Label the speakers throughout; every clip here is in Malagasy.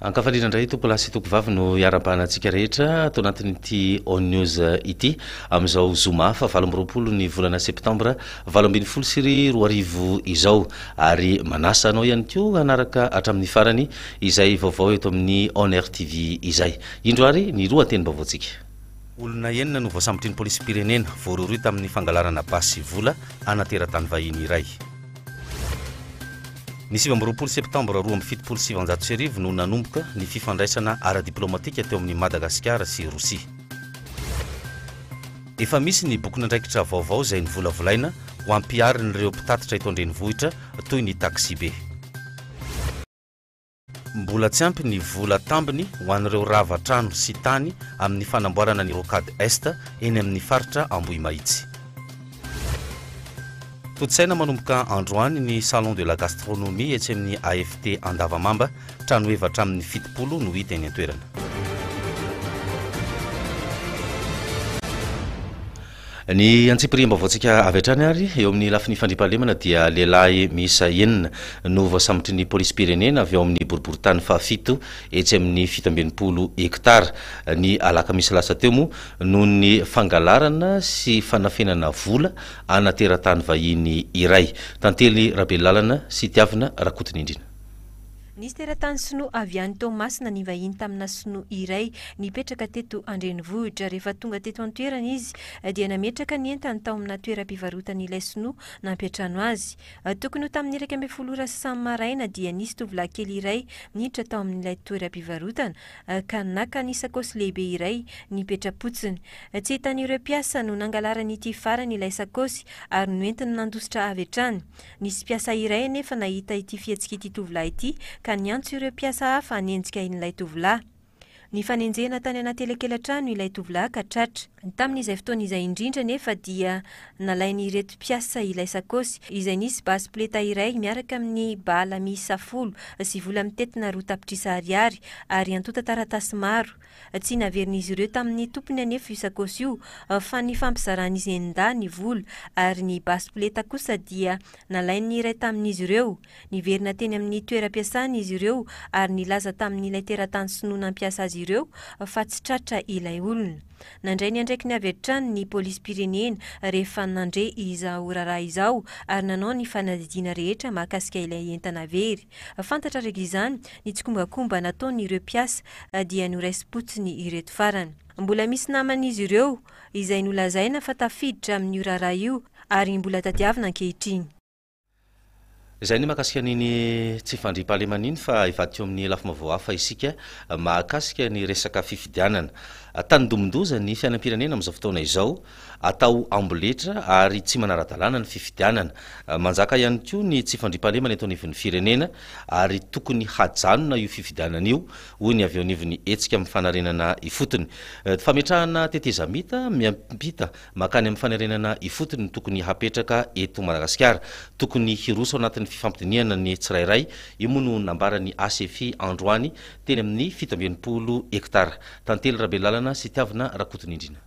Speaker 1: Ankafaliana indray tompolahy sy tompovavy no iarahabana antsika rehetra ato anatin'ity On News ity amin'izao zoma faha 28 ny volana septambra 2018 izao ary manasa anao ihany koa hanaraka hatramin'ny farany izay vaovao eto amin'ny On RTV izay. Indro ary ny lohatenim-baovaontsika. Olona enina no voasambotry ny polisim-pirenena voarohirohy tamin'ny fangalarana basy sy vola ana teratany vahiny iray. Ny 29 septambra 1972 no nanomboka ny fifandraisana ara-diplaomatika teo amin'i Madagasikara sy Rosia. Efa misy ny bokin'andraikitra vaovao izay novolavolaina ho ampiharin'ireo mpitatitra eto an-drenivohitra toy ny taksibe. Mbola tsy ampy ny vola tambiny ho an'ireo rava trano sy tany amin'ny fanamboarana ny Rocade Est eny amin'ny faritra Ambohimahitsy. Tontosaina manomboka androany ny Salon de la gastronomie etsy amin'ny AFT Andavamamba, trano heva hatramin'ny 70 no hita eny an-toerana. Ny antsipiriam-baovaontsika avy hatrany ary eo amin'ny lafiny fandriampahalemana dia lehilahy miisa enina no voasambotry ny polisim-pirenena avy ao amin'ny boriborintany fahafito etsy amin'ny 67 hektara ny alakamisy lasa teo moa noho ny fangalarana sy fanafenana vola ana teratany vahiny iray. Tantely Rabelalana sy Tiavina Rakotonindrina.
Speaker 2: Nisy teratany sinoa avy any Toamasina nivahiny tamina sinoa iray nipetraka teto an-drenivohitra. Rehefa tonga teto an-toerana izy dia nametraka ny entany tao amina toeram-pivarotan'ilay sinoa nampiantrano azy. Tokony ho tamin'ny 11 ora sy samy maraina dia nisy tovolahy kely iray niditra tao amin'ilay toeram-pivarotana ka naka ny sakaosy lehibe iray nipetra-potsiny. Tsy hitan'ireo mpiasa no nangalaran'ity farany ilay sakaosy ary noentiny nandositra avy hatrany. Nisy mpiasa iray anefa nahita ity fihetsik'ity tovolahy ity ka niantso ireo mpiasa hafa hanenjika in'ilay tovolahy. Nifanenjehina tany anaty elakela-trano ilay tovolahy ka tratra. Tamin'izay fotoana izay indrindra anefa dia nalain'ireto mpiasa ilay sakaosy izay nisy basy poleta iray miaraka amin'ny bala miisa folo sy vola mitentina roa tapitrisa ariary ary antontan-taratasy maro. Tsy naverin'izy ireo tamin'ny tompony anefa io sakaosy io fa nifampizaran'izy enin-dahy ny vola ary ny basy poleta kosa dia nalain'ny iray tamin'izy ireo. Niverina teny amin'ny toeram-piasany izy ireo ary nilaza tamin'ilay teratany sinoa nampiasa azy ireo fa tsy tratra ilay olona. Nandray ny andraikiny avy hatrany ny polisim-pirenena rehefa nandre izao raharaha izao ary nanao ny fanadihadiana rehetra mahakasika ilay entana very. Fantatra araka izany ny tsikombakomba nataon'ireo mpiasa dia noraisim-potsiny ireto farany. Mbola misy naman'izy ireo izay nolazaina fa tafiditra amin'io raharaha io ary mbola tadiavina ankehitriny.
Speaker 1: Izay ny mahakasika an'iny tsy fandriampahalemana iny fa hivadika eo amin'ny lafim-baovao hafa isika mahakasika ny resaka fifidianana. Tandindomin-doza ny fiainam-pirenena amin'izao fotoana izao. Atao amboletra ary tsy manara-dalàna ny fifidianana. Manjaka ihany koa ny tsy fandriampahalemana eto anivon'ny firenena ary tokony hajanona io fifidianana io, hoy ny avy eo anivon'ny hetsika amin'ny fanarenana ifotony. Fametrahana tetezamita miampita mankany amin'ny fanarenana ifotony no tokony hapetraka eto Madagasikara. Tokony hiroso anatin'ny fifampidinihana ny tsirairay. Io moa no nambaran'ny ACFI androany teny amin'ny 67 hektara. Tantely Rabelalana sy Tiavina Rakotonindrina.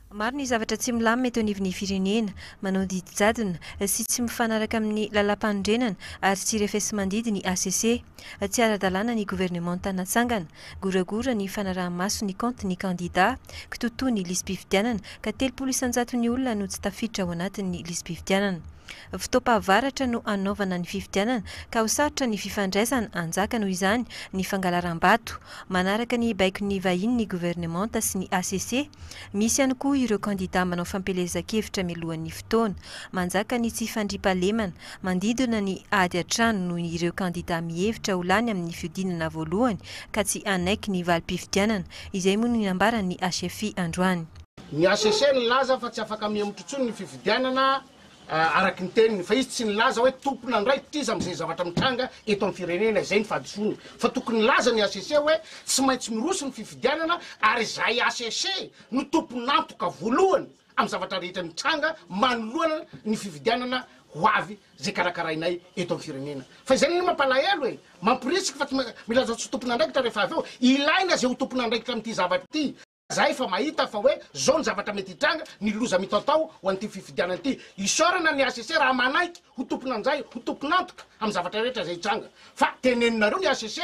Speaker 2: Maro ny zavatra tsy milamina eto anivon'ny firenena, manao didy jadona sy tsy mifanaraka amin'ny lalàmpanorenana ary tsy refesi-mandidy ny hcc. Tsy ara-dalàna ny governemanta natsangana, goragora ny fanaraha-maso ny kaontin'ny kandidà, kitotoa ny lisi-pifidianana ka 30 isan-jaton'ny olona no tsy tafiditra ao anatin'ny lisi-pifidianana. Fotoam-pahavaratra no hanaovana ny fifidianana ka ho sarotra ny fifandraisana, hanjaka noho izany ny fangalaram-bato. Manaraka ny baikon'ny vahiny ny governemanta sy ny hcc. Misy ihany koa ireo kandida manao fampielezan-kevitra mialohan'ny fotoana. Manjaka ny tsy fandriampahalemana, mandidona ny ady an-trano noho ireo kandida mihevitra ho lany amin'ny fihodinana voalohany ka tsy hanaiky ny valim-pifidianana. Izay moa no nambaran'ny HFI androany.
Speaker 3: Ny hcc nilaza fa tsy afaka mihemotra intsony ny fifidianana araka ny teniny, fa izy tsy nilaza hoe tompon'andraikitra izy amin'izay zavatra mitranga eto amin'ny firenena, izay ny fahadisoany, fa tokony nilaza ny hcc hoe tsy maintsy miroso ny fifidianana ary izahay hcc no tompon'antoka voalohany amin'ny zavatra rehetra mitranga manoloana ny fifidianana ho avy izay karakarainay eto amin'ny firenena. Fa izay anie mampalahelo e! Mamporisika fa tsy milaza tsy ho tompon'andraikitra rehefa avy eo. Ilaina izay ho tompon'andraikitra amin'ity zavatra ity. Zahay efa mahita fa hoe zao ny zavatra mety hitranga, ny loza mitatao ho an'ity fifidianana ity. Isaorana ny hcc raha manaiky ho tompon'anjay, ho tompon'antoka amin'ny zavatra rehetra izay hitranga. Fa teneninareo ny hcc.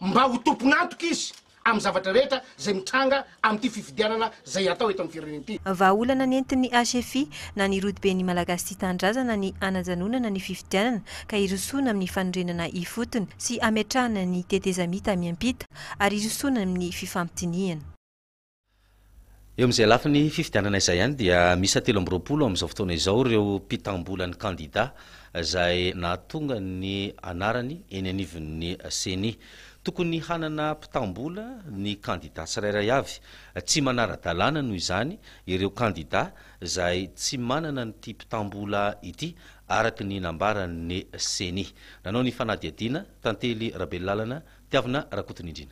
Speaker 3: mba ho tompon'antoka izy amin'ny zavatra rehetra izay mitranga amin'ity fifidianana izay hatao eto amin'ny firenena ity.
Speaker 2: Vahaolana nentin'ny HFI na ny Rodoben'ny Malagasy Tia Tanindrazana ny hanajanonana ny fifidianana ka hirosoana amin'ny fanorenana ifotony sy hametrahana ny tetezamita miampita ary hirosoana amin'ny fifampidinihana.
Speaker 1: Eo amin'izay lafiny fifidianana izay ihany dia miisa 23 amin'izao fotoana izao ireo mpitam-bolan'ny kandida izay nahatonga ny anarany eny anivon'ny Ceni. Tokony hanana mpitam-bola ny kandida tsirairay avy. Tsy manara-dalàna noho izany ireo kandida izay tsy manana an'ity mpitam-bola ity araka ny nambaran'ny Ceni. Nanao ny fanadihadiana, Tantely Rabelalana, Tiavina Rakotonindrina.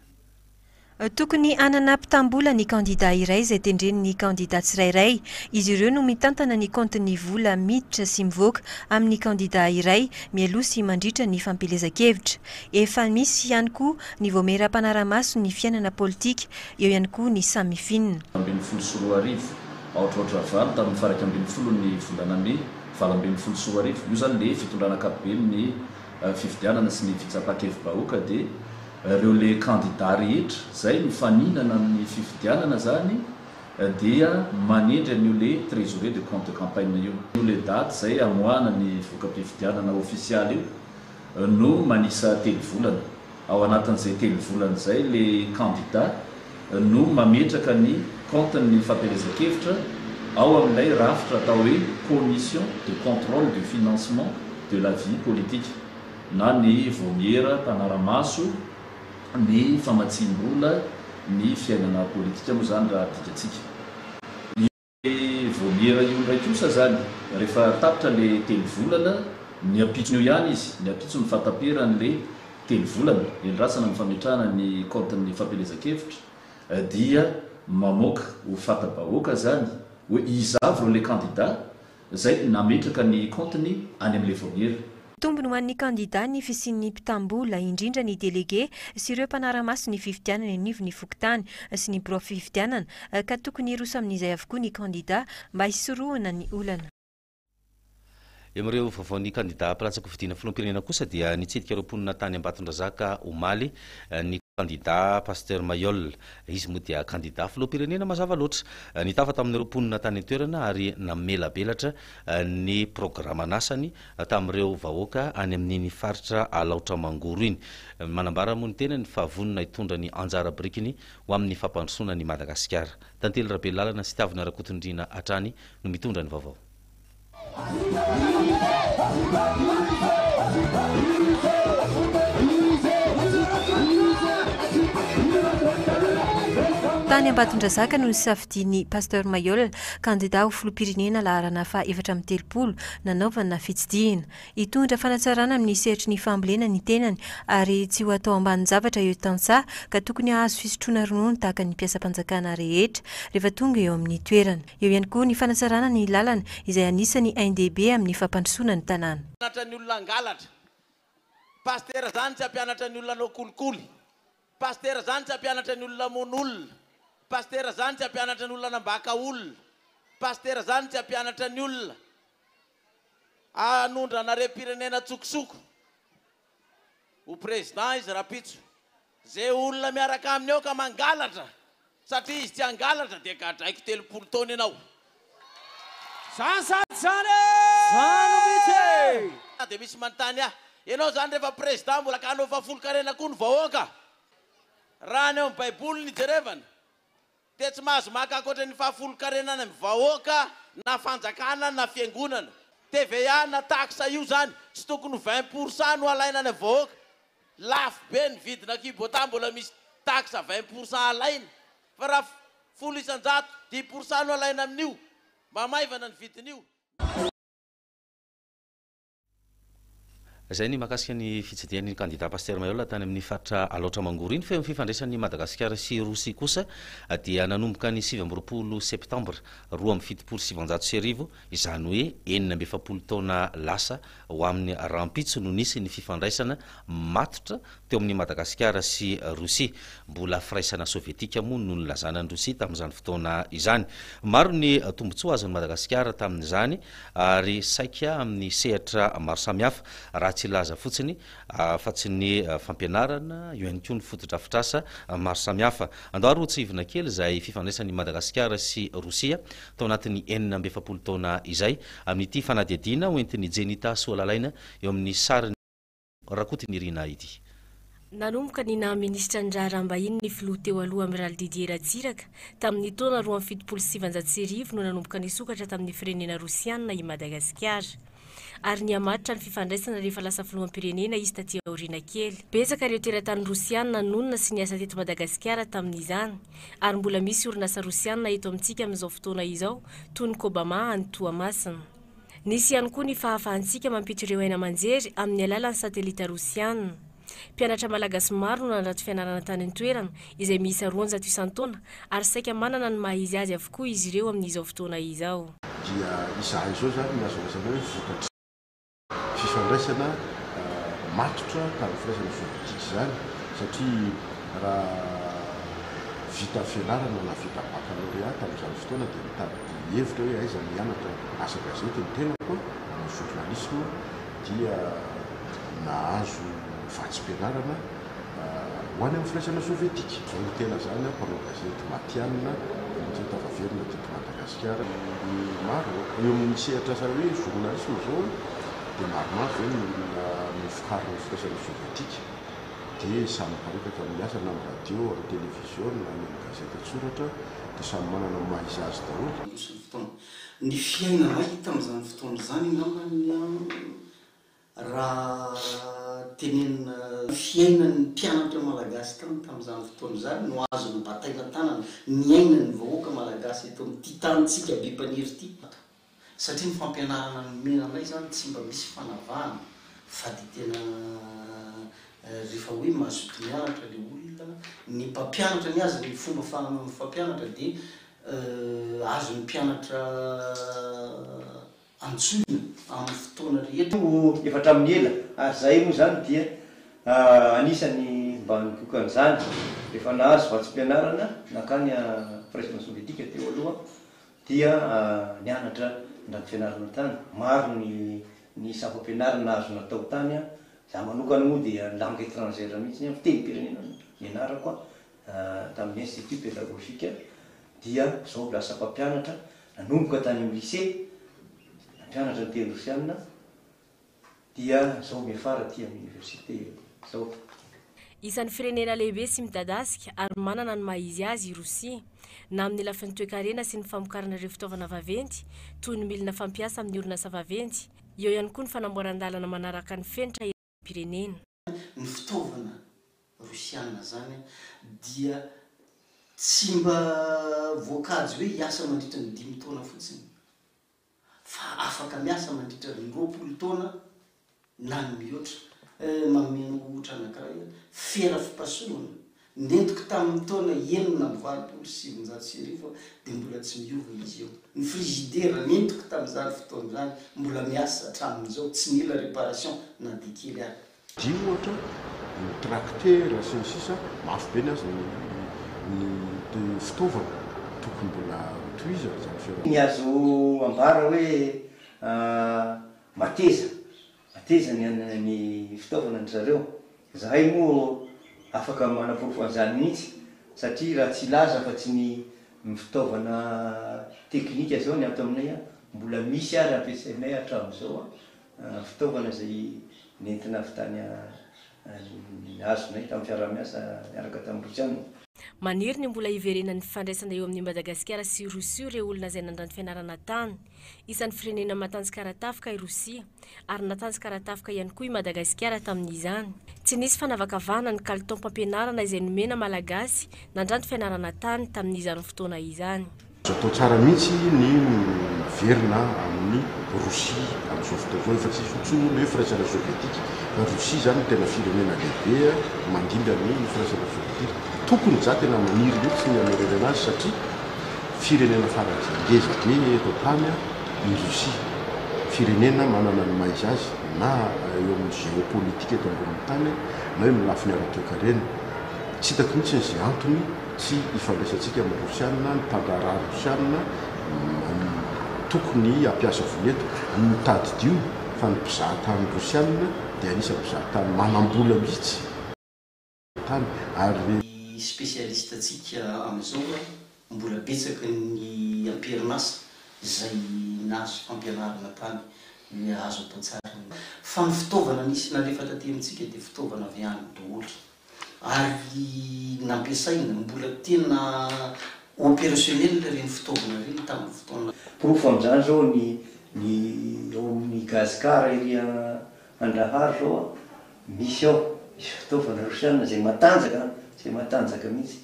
Speaker 2: Tokony hanana mpitam-bola ny kandida iray izay tendren'ny kandida tsirairay. Izy ireo no mitantana ny kaontin'ny vola miditra sy mivoaka amin'ny kandida iray mialoha sy mandritra ny fampielezan-kevitra. Efa misy ihany koa ny vaomiera mpanara-maso ny fiainana politika, eo ihany koa ny Samifin.
Speaker 4: 2018, aotra aotra valo tamin'ny faha 11 ny volana mey 2018, io izany le fitondrana ankapobeny ny fifidianana sy ny fitsapan-kevi-bahoaka dia Ireo le kandida rehetra zay mifaninana amin'ny fifidianana zany dia manendry an'io le trésorier de compte de campagne io. Io le daty zay amoahana ny voka-pifidianana ofisialy io no manisa telo volana. Ao anatin'izay telo volana izay le kandida no mametraka ny compte-n'ny fampielezan-kevitra ao amin'ilay rafitra atao hoe commission de contrôle du financement de la vie politique. na ny vaomiera mpanara-maso ny famatsiam-bola ny fiainana politika moa izany raha adikatsika. Io vaomiera io indray kosa izany rehefa tapitra ilay telo volana, ny ampitson'io ihany izy, ny ampitso ny fahataperan'ilay telo volana, iandrasana ny fametrahana ny kaontin'ny fampielezan-kevitra dia mamoaka ho fata-bahoaka izany hoe iza avy ireo ilay kandida Izay nametraka ny kaontiny any amin'ilay vaomiera.
Speaker 2: Tombony ho an'ny kandida ny fisian'ny mpitam-bola, indrindra ny delege sy ireo mpanara-maso ny fifidianana eny anivon'ny fokontany sy ny birao fifidianana, ka tokony hiroso amin'izay avokoa ny kandida mba hisorohana ny olana.
Speaker 1: Eo amin'ireo vaovaon'ny kandida mpilatsa-kofidina filoham-pirenena kosa dia nitsidika ireo mponina tany Ambatondrazaka omaly ny kandida Pasteur Mailhol. Izy moa dia kandida filoham-pirenena mazava loatra. Nitafa tamin'ireo mponina tany an-toerana ary namelabelatra ny programan'asany tamin'ireo vahoaka any amin'iny faritra Alaotra Mangoro iny. Manambara moa ny tenany fa vonona hitondra ny anjara birikiny ho amin'ny fampandrosoana an'i Madagasikara. Tantely Rabelalana sy Tiavina Rakotondriana hatrany no mitondra ny vaovao.
Speaker 2: Tany Ambatondrazaka no nisafidian'i Pasteur Mailhol, kandida ho filoham-pirenena laharana faha 34, nanaovana fitsidihina. Hitondra fanatsarana amin'ny sehatry ny fambolena ny tenany ary tsy ho atao ambanin-javatra ireo tantsaha ka tokony hahazo fisotroana ronono tahaka ny mpiasam-panjakana rehetra rehefa tonga eo amin'ny toerana. Eo ihany koa ny fanatsarana ny lalana izay anisan'ny ain-dehibe amin'ny fampandrosoana ny tanàna.
Speaker 5: Hampianatra ny olona hangalatra. Pasitera zany tsy hampianatra ny olona hanao kolikoly. Pasitera zany tsy hampianatra ny olona hamono olona. Pasitera zany tsy hampianatra ny olona hanambaka olona. Pasitera zany tsy hampianatra ny olona hanondrana harem-pirenena an-tsokosoko. Ho président izy rapitso. Ze olona miaraka aminy eo ka mangalatra satria izy tsy hangalatra dia gadraiko 30 taona ianao.
Speaker 6: Zany sady zany e! Zany mihitsy e!
Speaker 5: Dia misy manontany ahy, ianao zany rehefa président mbola ka hanao fahafolonkarena koa ny vahoaka? Raha ny ao amin'ny baiboly no ijerevana Dia tsy mahazo maka ankoatra ny fahafolonkarena any amin'ny vahoaka na fanjakana na fiangonana. TVA na taxe io zany tsy tokony ho 20 pour cent no alaina any amin'ny vahoaka. Lafo be ny vidina kibota mbola misy taxe 20 pour cent alaina. Fa raha 10%, 10 pour cent no alaina amin'io, mba maivana ny vidin'io.
Speaker 1: Izay ny mahakasika ny fitsidihan'ny kandida Pasteur Mailhol tany amin'ny faritra Alaotra Mangoro iny. Fa eo amin'ny fifandraisan'i Madagasikara sy Rosia kosa dia nanomboka ny 29 septambra 1972, izany hoe 46 taona lasa ho amin'ny rahampitso no nisy ny fifandraisana matotra teo amin'i Madagasikara sy Rosia. Mbola firaisana sovietika moa no nilazana an'i Rosia tamin'izany fotoana izany. Maro ny tombontsoa azon'i Madagasikara tamin'izany ary saika amin'ny sehatra maro samihafa. Raha. Raha tsy hilaza fotsiny afa-tsy ny fampianarana, eo ihany koa ny fotodrafitrasa maro samihafa. Andao ary hotsihivina kely izay fifandraisan'i Madagasikara sy Rosia tao anatin'ny 46 taona izay, amin'ity fanadihadiana hoentin'i Jenita Soalalaina eo amin'ny sarin'i Rakotonirina ity.
Speaker 2: Nanomboka ny naha minisitra ny raharaham-bahiny ny filoha teo aloha Amiraly Didier Ratsiraka tamin'ny taona 1972 no nanomboka nisokatra tamin'ny firenena rosianina i Madagasikara. Ary nihamatotra ny fifandraisana rehefa lasa filoham-pirenena izy taty aoriana kely. Betsaka ireo teratany rosianina nonina sy niasa teto Madagasikara tamin'izany ary mbola misy orinasa rosianina eto amintsika amin'izao fotoana izao toy ny Kobama any Toamasina. Nisy ihany koa ny fahafahantsika mampita ireo haino aman-jery amin'ny alalan'ny satelita rosiana. Mpianatra malagasy maro no nandrato fianarana tany an-toerana, izay miisa 200 isan-taona, ary saika manana ny maha izy azy avokoa izy ireo amin'izao fotoana izao.
Speaker 7: Dia izahay izao izany no azo lazaina hoe vokatry ny fifandraisana matotra tamin'ny firaisana sovietika izany satria raha vita fianarana na vita baccalauréat tamin'izany fotoana dia mitady hevitra hoe aiza no hianatra asa gazety ny tenako hanao journalisme dia nahazo vatsim-pianarana ho any amin'ny firaisana sovietika. Vao tena izany aho mpanao gazety matihanina no tafaverina teto Madagasikara. Ny maro eo amin'ny sehatr'asa hoe journalisme izao dia maromaro ve ny olona novokarin'ny firaisana sovietika dia samy miparitaka amin'ny asa na amin'ny radio, amin'ny televiziona, na amin'ny gazety an-tsoratra dia samy manana ny maha izy azy daholo.
Speaker 8: Mandroso ny fotoana. Ny fiainanay tamin'izany fotoana izany angambany an, raha tenenina fiainan'ny mpianatra malagasy tany tamin'izany fotoana izany no azo nobataina tanana, niainan'ny vahoaka malagasy eto amin'ity tanintsika be mpaniry ity. Satria ny fampianarana nomena anay izany tsy mba misy fanavahana fa dia tena rehefa hoe mazoto mianatra ilay olona, ny mpampianatra ny azy ny fomba fampianatra dia azon'ny mpianatra antsoina amin'ny fotoana rehetra.
Speaker 9: Io efa hatramin'ny ela ary zahay moa izany dia anisan'ny mba nikoka an'izany rehefa nahazo vatsim-pianarana nankany firaisana sovietika teo aloha dia nianatra nandranto fianarana tany. Maro ny ny sampam-pianarana azo natao tany. Za manokana moa dia langue étrangère mihitsy, fitenim-pirenena no nianarako tamin'ny institut pédagogique dia zao lasa mpampianatra nanomboka tany amin'ny lycée nampianatra ny teny rosiana dia zao miafara aty amin'ny université zao.
Speaker 2: Isan'ny firenena lehibe sy midadasika ary manana ny maha izy azy i Rosia, na amin'ny lafiny toekarena sy ny famokarana ireo fitaovana vaventy, toy ny milina fampiasa amin'ny orinasa vaventy, eo ihany koa ny fanamboaran-dalana manaraka ny fenitra iraisam-pirenena.
Speaker 8: Ny fitaovana rosiana izany dia tsy mba voakajy hoe hiasa mandritra ny dimy taona fotsiny fa afaka miasa mandritra ny 20 taona na ny mihoatra. Manome ohatra anankiray aho, fera fipasohana nentiko tamin'ny taona 1986 aho dia mbola tsy miova izy io. Ny frizidera nentiko tamin'izany fotoana izany mbola miasa hatramin'izao, tsy nila réparation na dia kely ary.
Speaker 7: Dia ohatra, ny tracteur sy ny sisa, mafy be ny azy ny ny fitaovana, tokony mbola ho tohizana izany fiaraha.
Speaker 9: Ny azo ambara hoe mateza, mateza ny ny fitaovana ndry zareo. Zahay moa afaka manaporofo an'izany mihitsy satria raha tsy hilaza afa-tsy ny ny fitaovana teknika zao ny ato aminay mbola misy ary ampiasainay hatramin'izao Fitaovana izay nentina avy tany azonay tamin'ny fiaraha-miasa niaraka tamin'ny Rosiana.
Speaker 2: Maniry ny mbola hiverenan'ny fifandraisana eo amin'i Madagasikara sy Rosia ireo olona izay nandranto fianarana tany. Isan'ny firenena matanjaka ara-tafika i Rosia, ary natanjaka ara-tafika ihany koa i Madagasikara tamin'izany. Tsy nisy fanavakavahana ny kalitaom-pampianarana izay nomena Malagasy nandranto fianarana tany tamin'izany fotoana izany.
Speaker 7: Azo atao tsara mihitsy ny miverina amin'i Rosia amin'izao fotoana izao. Efa tsy hisy intsony ny hoe firaisana sovietika fa Rosia izany no tena firenena lehibe mandimby ny firaisana sovietika. Tokony za tena maniry mihitsy ny hamerenana azy satria firenena faran'izay ngeza be eto an-tany i Rosia. Firenena manana ny maha izy azy na eo amin'ny géopolitique eto ambonin'ny tany na eo amin'ny lafiny ara-toekarena. Tsy hitako mihitsy izay antony Tsy ifandraisantsika amin'ny Rosiana, ny mpandraharaha Rosiana tokony hampiasa vola eto. Tadidio fa ny mpizaha tany Rosiana dia. dia anisan'ny mpizahatany manam-bola mihitsy tany ary.
Speaker 8: Ny spécialiste ntsika amin'izao mbola betsaka ny am-perinasa izay nahazo fampianarana tany hoe azo atao tsara ny. Fa ny fitaovana nisy nalefa taty amintsika dia fitaovana avy any doholy ary nampiasaina, mbola tena opérationnel ireny fitaovana ireny tamin'ny fotoana.
Speaker 9: Porofo amin'izany izao ny ny ao amin'ny Gascar ery Andraharo izao an, misy ao, misy fitaovana rosiana izay matanjaka an, izay matanjaka mihitsy.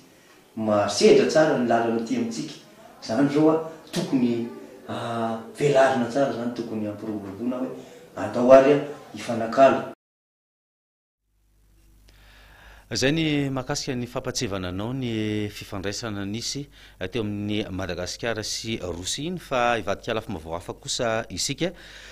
Speaker 9: Mahasedra tsara ny lalana aty amintsika. Izany izao an, tokony velarina tsara izany, tokony hampiroboroboana hoe andao ary an hifanakalo.
Speaker 1: Izay ny mahakasika ny fampatsiahivana anao ny fifandraisana nisy teo amin'i Madagasikara sy Rosia iny fa hivadika lafim-baovao hafa kosa isika.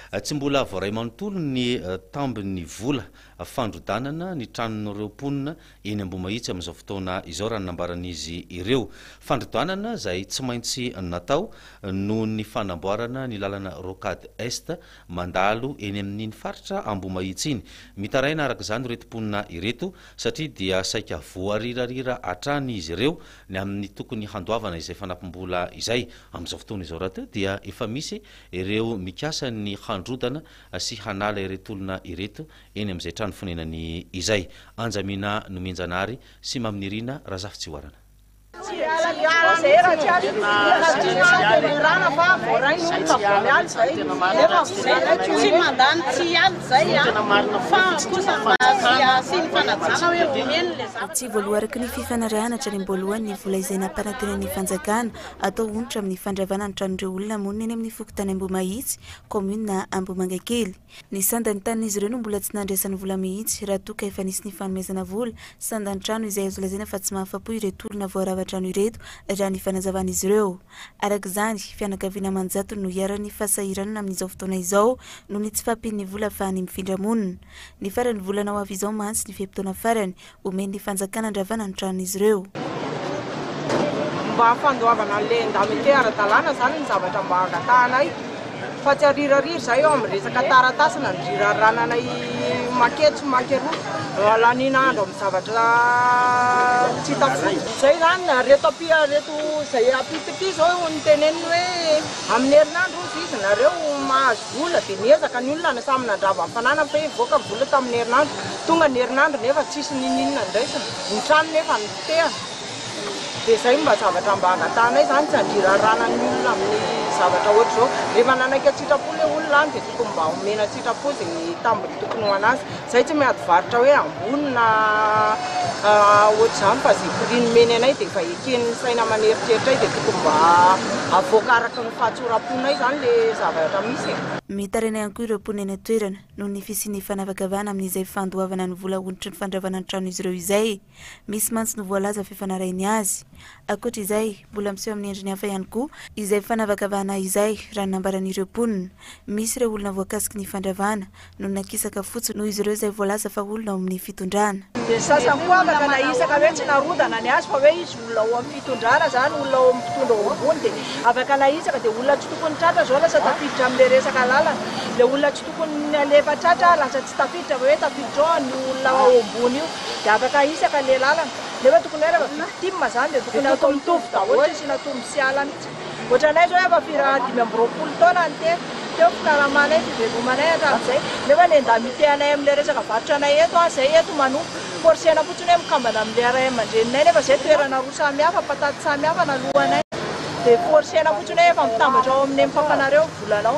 Speaker 1: Tsy mbola voaray manontolo ny tambin'ny vola fandrodanana ny tranon'ireo mponina eny Ambohimahitsy amin'izao fotoana izao raha ny nambaran'izy ireo. Fandrodanana izay tsy maintsy natao noho ny fanamboarana ny lalana Rocade Est mandalo eny amin'iny faritra Ambohimahitsy iny. Mitaraina araka izany ireto mponina ireto satria dia saika voarirarira hatrany izy ireo ny amin'ny tokony handoavana izay fanampim-bola izay. Amin'izao fotoana izao rahateo dia efa misy ireo mikasa ny handrodana sy hanala ireto olona ireto eny amin'izay trano fonenany izay. Anjamina Nomenjanahary sy Maminirina Razafitsihoarana.
Speaker 10: Tsy voaloa araka ny fifanarahana hatrany am-boalohany ny vola izay nampanantenain'ny fanjakana atao onitra amin'ny fandravana ny tranon'ireo olona monina eny amin'ny fokontany Ambohimahitsy, kaominina Ambohimangakely. Ny sandan'ny tanin'izy ireo no mbola tsy nandraisany vola mihitsy raha toa ka efa nisy ny fanomezana vola sandan-trano izay azo lazaina fa tsy mahafa-po ireto olona voarava trano ireto raha ny fanazavan'izy ireo. Araka izany, fianakaviana aman-jatony no iharan'ny fahasahiranana amin'izao fotoana izao noho ny tsy fahampian'ny vola ahafahany mifindra monina. Ny faran'ny volana ho avy izao mantsy ny fe-potoana farany Omen'ny fanjakana andravana ny tranon'izy ireo.
Speaker 11: Mba fandoavana an'ilay indemnité ara-dalàna izany ny zavatra mba angatahanay fa tsy arirariry izahay eo amin'ny resaka taratasy na ndrirarananay manketsy sy mankeroa, laniana andro amin'ny zavatra tsy hita fototra. Izay izany reto ampy reto izay ampita ity izao noteneniny hoe amin'ny herinandro hozy izy nareo mahazo vola dia niezaka ny olona samy nandrava ny fananany fa hoe hivoaka ny vola tamin'ny herinandro. Tonga ny herinandro nefa tsisy ninininona ndraisina, ny trano nefa nipotehana. Dia izay no mba zavatra mba angatahanay izany, tsy handrirarana ny olona amin'ny zavatra ohatr'izao. Rehefa nanaiky an-tsitrapo ilay olona any dia tokony mba omena an-tsitrapo izay tambiny tokony ho an'azy. Izay tsy miady varotra hoe ambony na ohatr'izany fa izay prix nomeny anay dia efa eken'ny saina aman'eritreritray dia tokony mba avoaka araka ny fahatsoram-ponay izany ilay zavatra misy e.
Speaker 10: Mitaraina ihany koa ireo mponina eny an-toerana noho ny fisian'ny fanavakavahana amin'izay fandoavana ny vola onitry ny fandravana ny tranon'izy ireo izay. Misy mantsy no voalaza fa efa narainy azy. Ankoatra izay, mbola miseho amin'ny endriny hafa ihany koa izay fanavakavahana izay, raha ny nambaran'ireo mponina. Misy ireo olona voakasiky ny fandravana no nakisaka fotsiny noho izy ireo izay voalaza fa olona ao amin'ny fitondrana.
Speaker 11: Dia sasany koa afaka nahisaka hoe tsy narodana ny azy fa hoe izy olona ao amin'ny fitondrana izany, olona ao amin'ny mpitondra ao ambony dia afaka nahisaka dia olona tsy tokony tratra izao lasa tafiditra amin'ilay resaka lalana, ilay olona tsy tokony alefa tratra lasa tsy tafiditra fa hoe tafiditra ao an'io olona ao ambony io dia afaka ahisaka ilay lalana, nefa tokony hoe rehefa victime izany dia tokony atao mitovy daholo tsy asiana tombo sy ala mihitsy. Ohatranay izao efa fira 25 taona ny tena, teo fikaramanay, fivelomanay hatramin'izay, nefa ny indemnité anay amin'ilay resaka varotra anay eto an, izay eto manompo, forcer-na fotsiny hoe mikambana amin'ilay ray aman-dreninay nefa izay toerana roa samy hafa, patate samy hafa naloanay, dia forcer-na fotsiny hoe efa mitambatra ao amin'ny papanareo ny volanao.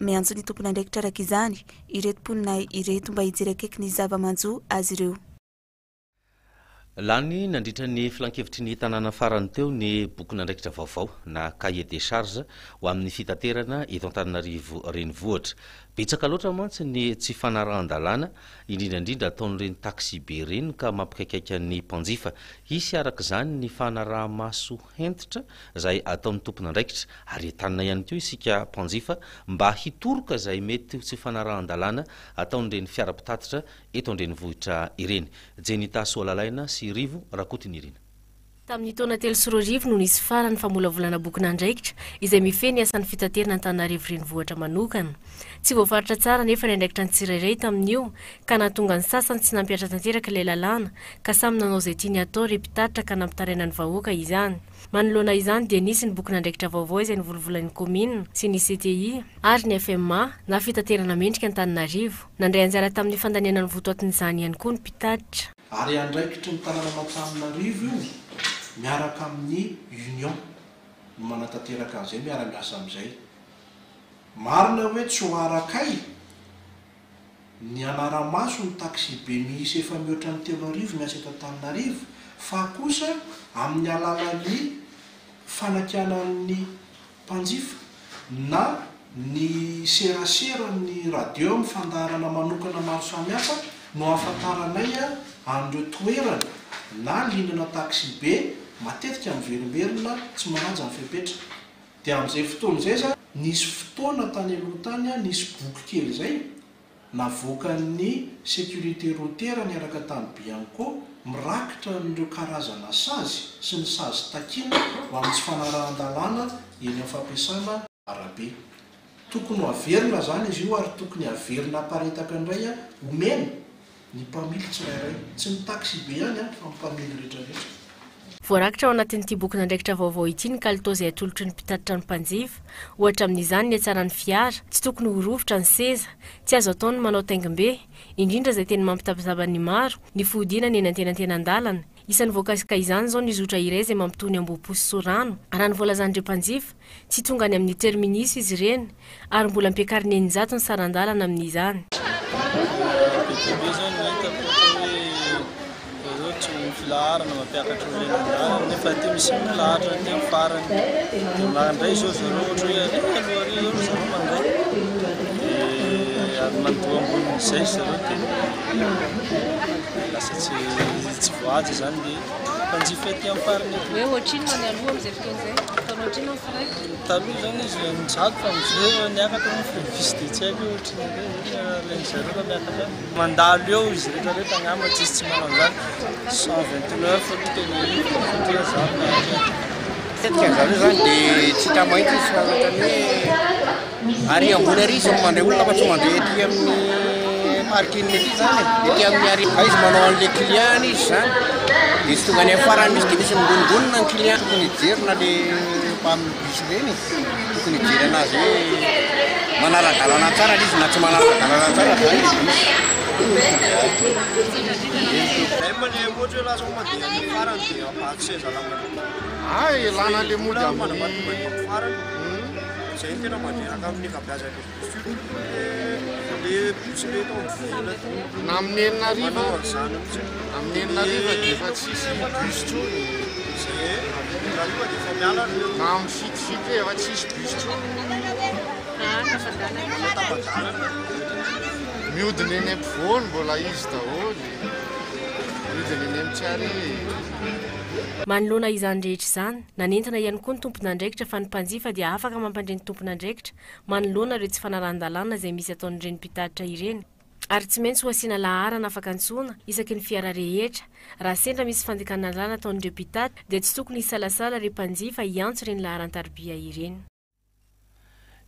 Speaker 10: Miantso ny tompon'andraikitra araka izany ireto mponina ireto mba hijery akaiky ny zava-manjo azy ireo.
Speaker 1: Lany nandritra ny filankevitry ny tanàna farany teo ny bokin'andraikitra vaovao na cahier des charges ho amin'ny fitaterana eto Antananarivo Renivohitra. Betsaka loatra mantsy ny tsy fanarahan-dalàna, indrindra indrindra ataon'ireny taxi-be ireny ka mampikaikaika ny mpanjifa. Hisy araka izany ny fanaraha-maso hentitra izay ataon'ny tompon'andraikitra ary entanina ihany koa isika mpanjifa mba hitoroka izay mety ho tsy fanarahan-dalàna ataon'ireny fiara mpitatitra eto an-drenivohitra ireny. Jenita Soalalaina sy Rivo Rakotonirina.
Speaker 2: Tamin'ny taona 2003 no nisy farany famolavolana bokin'andraikitra izay mifehy ny asan'ny fitaterana Antananarivo Renivohitra manokana. Tsy voafaritra tsara anefa ny andraikitra ny tsirairay tamin'io ka nahatonga ny sasany tsy nampihatra tanteraka ilay lalàna ka samy nanao izay tiany hatao ry mpitatitra ka nampitaraina ny vahoaka izany. Manoloana izany dia nisy ny bokin'andraikitra vaovao izay novolovolain'ny kaominina sy ny CTI ary ny FMA na fitaterana mendrika Antananarivo. Nandray anjara tamin'ny fandaniana ny votoatin'izany ihany koa ny mpitatitra.
Speaker 12: Ary andraikitry ny tanànan'Antananarivo io miaraka amin'ny Union no manatanteraka an'izay, miara-miasa amin'izay. Marina hoe tsy ho arakay ny hanara-maso ny taxibe miisa efa mihoatra ny 3000 miasa eto Antananarivo fa kosa amin'ny alalan'ny fanakianan'ny mpanjifa na ny serasera amin'ny radio amin'ny fandaharana manokana maro samihafa no ahafantaranay an'ireo toerana na linana taxibe matetika miverimberina tsy manaja ny fepetra. Dia amin'izay fotoana izay izany, nisy fotoana tany aloha tany nisy boky kely izay navoakan'ny sécurité routière niaraka tamin'ny Bianco mirakitra an'ireo karazana sazy sy ny sazy takiana ho amin'ny tsy fanarahan-dalàna eny amin'ny fampiasana arabe. Tokony ho averina izany izy io ary tokony haverina haparitaka indray omena ny mpamily tsirairay. Tsy ny taxibe ihany fa ny mpamily rehetrarehetra.
Speaker 2: Voarakitra ao anatin'ity bokin'andraikitra vaovao ity ny kalitao izay atolotry ny mpitatitra ny mpanjifa. Ohatra amin'izany ny hatsaran'ny fiara, tsy tokony ho rovitra ny seza, tsy azo atao ny manao taingim-be, indrindra izay teny mampitapitapa ny maro, ny fihodinana eny antenantenan-dalana. Isan'ny voakasika izany izao ny zotra iray izay mampitohy ny Ambohipo sy Sorano. Raha ny voalazan'ireo mpanjifa, Tsy tonga any amin'ny terminus izy ireny ary mbola ampiakarina 600 ny saran-dalana amin'izany.
Speaker 13: Be dia be izao no hitako ohatra hoe zareo tsy ny filaharana mampiakatra olona eny an-dalana nefa aty misy milahatra aty amin'ny farany dia mandray izao zareo ohatra hoe ary aloha ary izao zareo mandray dia ary mandoa ambonin'izay zareo dia lasa tsy tsy voahaja izany ilay mpanjifa aty amin'ny farany aty.
Speaker 14: Hoe ohatrinona ny aloha amin'izay fotoana izay? Ataonao ohatrinona ny frais?
Speaker 13: Taloha izany izy eninjato fa amin'izao efa niakatra moa fa bus dia tsy haiko hoe ohatrinona indray izay ny alain'ny zareo raha miakatra any. Mandalo eo izy rehetra rehetra angamba tsisy tsy manao an'izany. 129 aloha tena io satria izaho miakatra eo.
Speaker 15: Matetika ny zareo izany dia tsy hita mahitsy izy fa ohatran'ny hoe Ary ambony ary izy mandray olona fa tsy mandray ety amin'ny parking ety zany e, ety amin'ny ary. Fa izy manao an'le client izy zany, de tsy tonga any amin'ny farany mihitsy de misy mingonongonona ny client. Tokony hijery na le mpamin'ny bus ireny e, tokony hijery anazy hoe manara-dalana tsara le izy na tsy manara-dalana tsara zany le bus.
Speaker 13: Zay ma le ohatra hoe lasa mandeha any amin'ny farany dia ampahazo seza lava.
Speaker 3: Ah, elana le mody amin'ny
Speaker 13: farany. Zay no tena mandreraka amin'ny ankabeazan'ny bus surtout le bus le eto amin'ny ville aty.
Speaker 3: Na amin'ny 6000
Speaker 13: Manao an'izany mihitsy.
Speaker 3: Amin'ny 6000 dia efa tsisy bus intsony.
Speaker 13: Zay e, amin'ny 6000 dia efa miala ry
Speaker 3: Na amin'ny fito fito efa tsisy bus intsony.
Speaker 13: Manao tapa-dalana.
Speaker 3: Mihodina eny ampovoany mbola izy daholo. Mihodina eny amin'ny Tsiary.
Speaker 2: Manoloana izany rehetra izany, nanentana ihany koa ny tompon'andraikitra fa ny mpanjifa dia afaka mampandre ny tompon'andraikitra manoloana ireo tsy fanarahan-dalàna izay misy ataon'ireny mpitatitra ireny ary tsy maintsy ho asiana laharana afaka antsoina isaky ny fiara rehetra. Raha sendra misy fandikana lalàna ataon'ireo mpitatitra dia tsy tokony hisalasala ireo mpanjifa hiantso ireny laharan-tarobia ireny.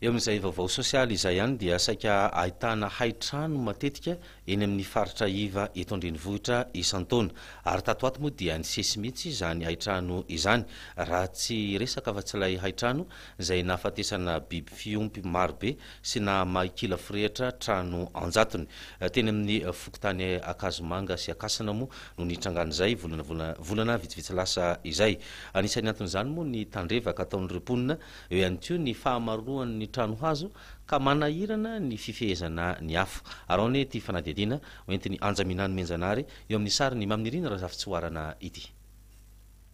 Speaker 1: Eo amin'izay vaovao sosialy izay ihany dia saika ahitana hain-trano matetika eny amin'ny faritra iva eto an-drenivohitra isan-taona. Ary tato ho ato moa dia nisesy mihitsy izany hain-trano izany, raha tsy hiresaka afa-tsy ilay hain-trano izay nahafatesana biby fiompy marobe sy nahamay kila forehitra trano an-jatony. Teny amin'ny fokontany Ankazomanga sy Ankasina moa no nitrangan'izay volana volana vitsivitsy lasa izay. Anisan'ny anton'izany moa ny tandrevaka ataon'ireo mponina Eo ihany koa ny fahamaroan'ny trano hazo ka manahirana ny fifehezana ny afo. Araho anie ity fanadihadiana hoentin'i Anja Minah Nomenjanahary eo amin'ny sarin'i Maminirina Razafitsihoarana ity.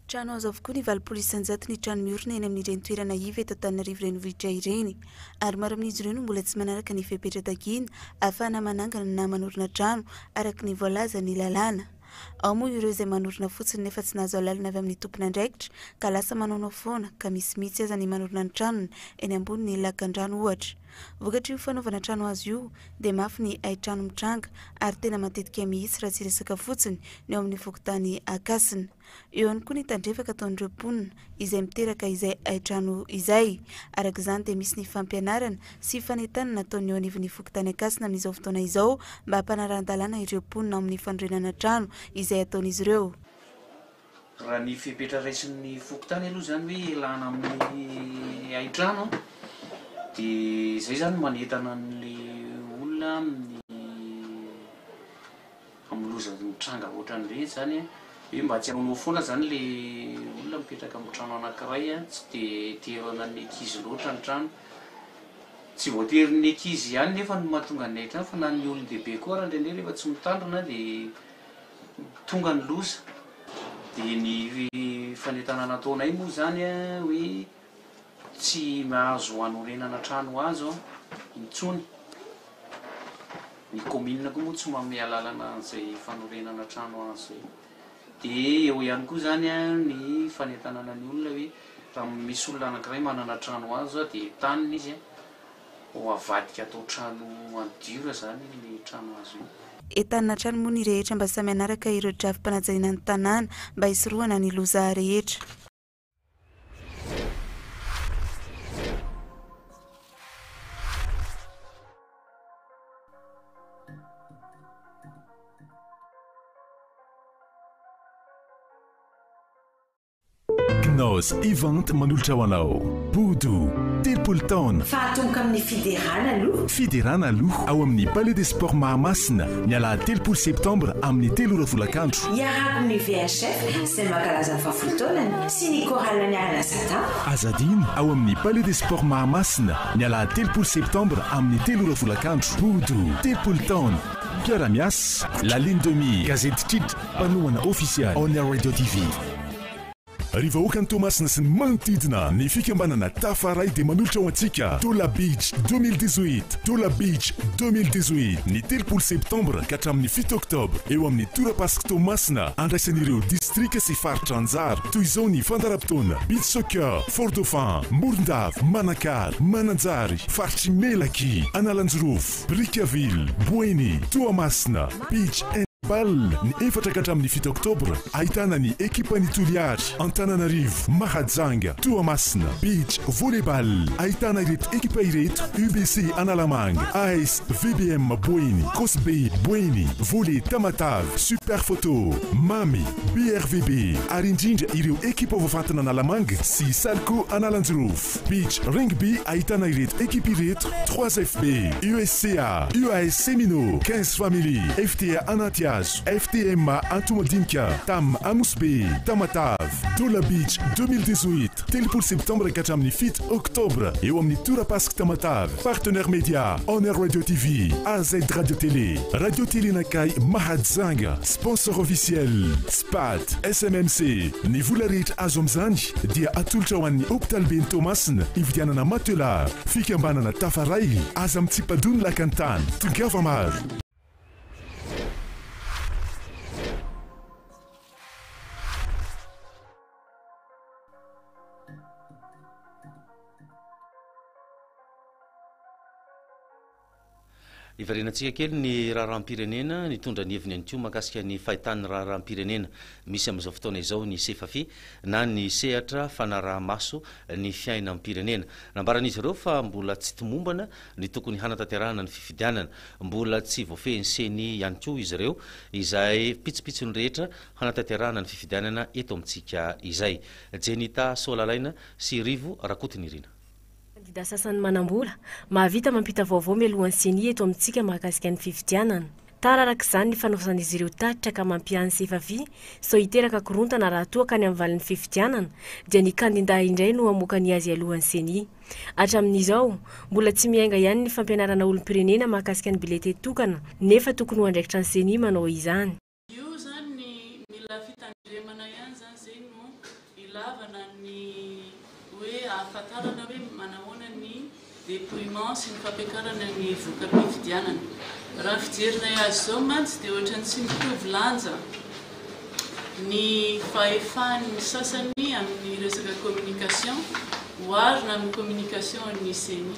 Speaker 10: Trano hazo avokoa ny 80% ny trano miorina eny amin'ireny toerana iva eto Antananarivo Renivohitra ireny. Ary maro amin'izy ireo no mbola tsy manaraka ny fepetra takiana ahafahana manangana na manorina trano araka ny voalazan'ny lalàna. Ao moa ireo izay manorina fotsiny nefa tsy nahazo alalana avy amin'ny tompon'andraikitra ka lasa manaonao foana ka misy mihitsy aza ny manorina ny tranony eny ambonin'ny lakandrano ohatra. Vokatr'io fanaovana trano hazo io dia mafy ny haintrano mitranga ary tena matetika mihitsy raha tsy resaka fotsiny ny ao amin'ny fokontany Ankasina. Eo ihany koa ny tandrefaka ataon'ireo mponina izay miteraka izay haintrano izay. Araka izany dia misy ny fampianarana sy fanentanana ataon'ny eo anivon'ny fokontany Ankasina amin'izao fotoana izao mba hampanarahan-dalàna ireo mponina ao amin'ny fanorenana trano izay ataon'izy ireo.
Speaker 16: Raha ny fepetra raisin'ny fokontany aloha izany hoe ialana amin'ny haintrano dia izay izany manentana an'ilay olona amin'ny amin'ny loza mitranga ohatran'ireny izany hoe mba tsy hanaonao foana izany ilay olona mipetraka amin'ny trano anankiray tsy dia terenan'ny ankizy loatra ny trano. Tsy voatery ny ankizy ihany nefa no mahatonga ny haintrano fa na ny olon-dehibe koa ary indraindray rehefa tsy mitandrina dia Tonga ny loza dia ny fanentanana ataonay moa izany hoe tsy mahazo hanorenana trano hazo intsony. Ny commune koa moa tsy manome alalana an'izay fanorenana trano hazo izay. Dia eo ihany koa izany ny fanentanana ny olona hoe raha misy olona anankiray manana trano hazo dia entanina izy Ho avadika atao trano en dur zany iny trano hazo iny.
Speaker 10: Entanina hatrany moa ny rehetra mba samy hanaraka ireo drafi-panajariana ny tanàna mba hisorohana ny loza rehetra.
Speaker 17: Gnoz Event manolotra ho anao Bodo, 30 taona.
Speaker 18: Fa atomboka amin'ny fiderana aloha.
Speaker 17: Fiderana aloha ao amin'ny Palais des Sports Mahamasina ny alahady 30 septambra amin'ny 3 ora folakandro.
Speaker 18: Iarahako amin'ny VHF izay mankalaza ny fahafolo taonany sy ny chorale Niarana Satan.
Speaker 17: Aza adino ao amin'ny Palais des Sports Mahamasina ny alahady 30 septambra amin'ny 3 ora folakandro. Bodo, 30 taona. Mpiara-miasa, La Ligne de Mire, Gazety Tritra. Mpanohana ofisialy On Air Radio TV. Ry vahoakan'i Toamasina sy ny manodidina, ny fikambanana Tafaray dia manolotra ho antsika Tola Beach 2018, Tola Beach 2018, ny 30 septambra ka hatramin'ny 7 oktobra eo amin'ny Torapasiky Toamasina, andraisan'ireo distrika sy faritra anjara. Toy izao ny fandaharam-potoana, Beach Soccer, Fort Dauphin, Morondava, Manakara, Mananjary, Faritr'i Melaky, Analanjirofo, Brickaville, Boeny, Toamasina, Beach Handball, ny 4 ka hatramin'ny 7 oktobra, ahitana ny ekipan'i Toliary, Antananarivo, Mahajanga, Toamasina, Beach Volleyball, ahitana ireto ekipa ireto, UBC Analamanga, AS VBM Boeny, Cosb Boeny, Volley Tamatave, Super Photo, Mamy, BRVB, ary indrindra ireo ekipa voafantina Analamanga sy Salco Analanjirofo. Beach Rugby ahitana ireto ekipa ireto, 3FB, USCA, UAS Semino, 15 Family, FTA Anatihazo, FTMA Antohomadinika, Tam Anosibe, Tamatave, Dola Beach 2018, 30 septambra ka hatramin'ny 7 oktobra eo amin'ny Torapasik Tamatave, Partenaire Media, On Air Radio TV, AZ Radio Télé, Radio Télé Nakay Mahajanga, Sponsor officiel, Spat, SMMC. Ny vola rehetra azo amin'izany dia atolotra ho an'ny Hopitaliben'i Toamasina hividianana matelas. Fikambanana Tafaray, aza mitsipadoha ny lakan-tany. Tongava maro!
Speaker 1: Hiverenantsika kely ny raharaham-pirenena, nitondra ny heviny ihany koa mahakasika ny fahitan'ny raharaham-pirenena misy amin'izao fotoana izao ny Sefafi na ny sehatra fanaraha-maso ny fiainam-pirenena. Nambaran'izy ireo fa mbola tsy tomombana ny tokony hanatanterahana ny fifidianana. Mbola tsy voafehin'ny Ceni ihany koa izy ireo izay pitsopitsony rehetra hanatanterahana ny fifidianana eto amintsika izay. Jenita Soalalaina sy Rivo Rakotonirina.
Speaker 19: Kandida sasany manam-bola, mahavita mampita vaovao mialohan'ny Ceni eto amintsika mahakasika ny fifidianana. Tara araka izany ny fanaovan'izy ireo tatitra ka mampiahy ny Sefafi sao hiteraka korontana raha toa ka ny amin'ny valin'ny fifidianana dia ny kandida indray no hamoaka ny azy alohan'ny Ceni. Hatramin'izao, mbola tsy miainga ihany ny fampianarana olom-pirenena mahakasika ny bilete tokana nefa tokony ho andraikitra ny Ceni manao izany.
Speaker 20: Io zany mila fitandremana ihany zany zay no ilavana ny hoe ahafantarana hoe manahoana ny depouillement sy ny fampiakarana ny voka-pifidianana. Raha ny fijerinay azy izao mantsy dia ohatran'ny tsy mitovy lanja ny fahefan'ny sasany amin'ny resaka communication oharina amin'ny communication an'ny ceni.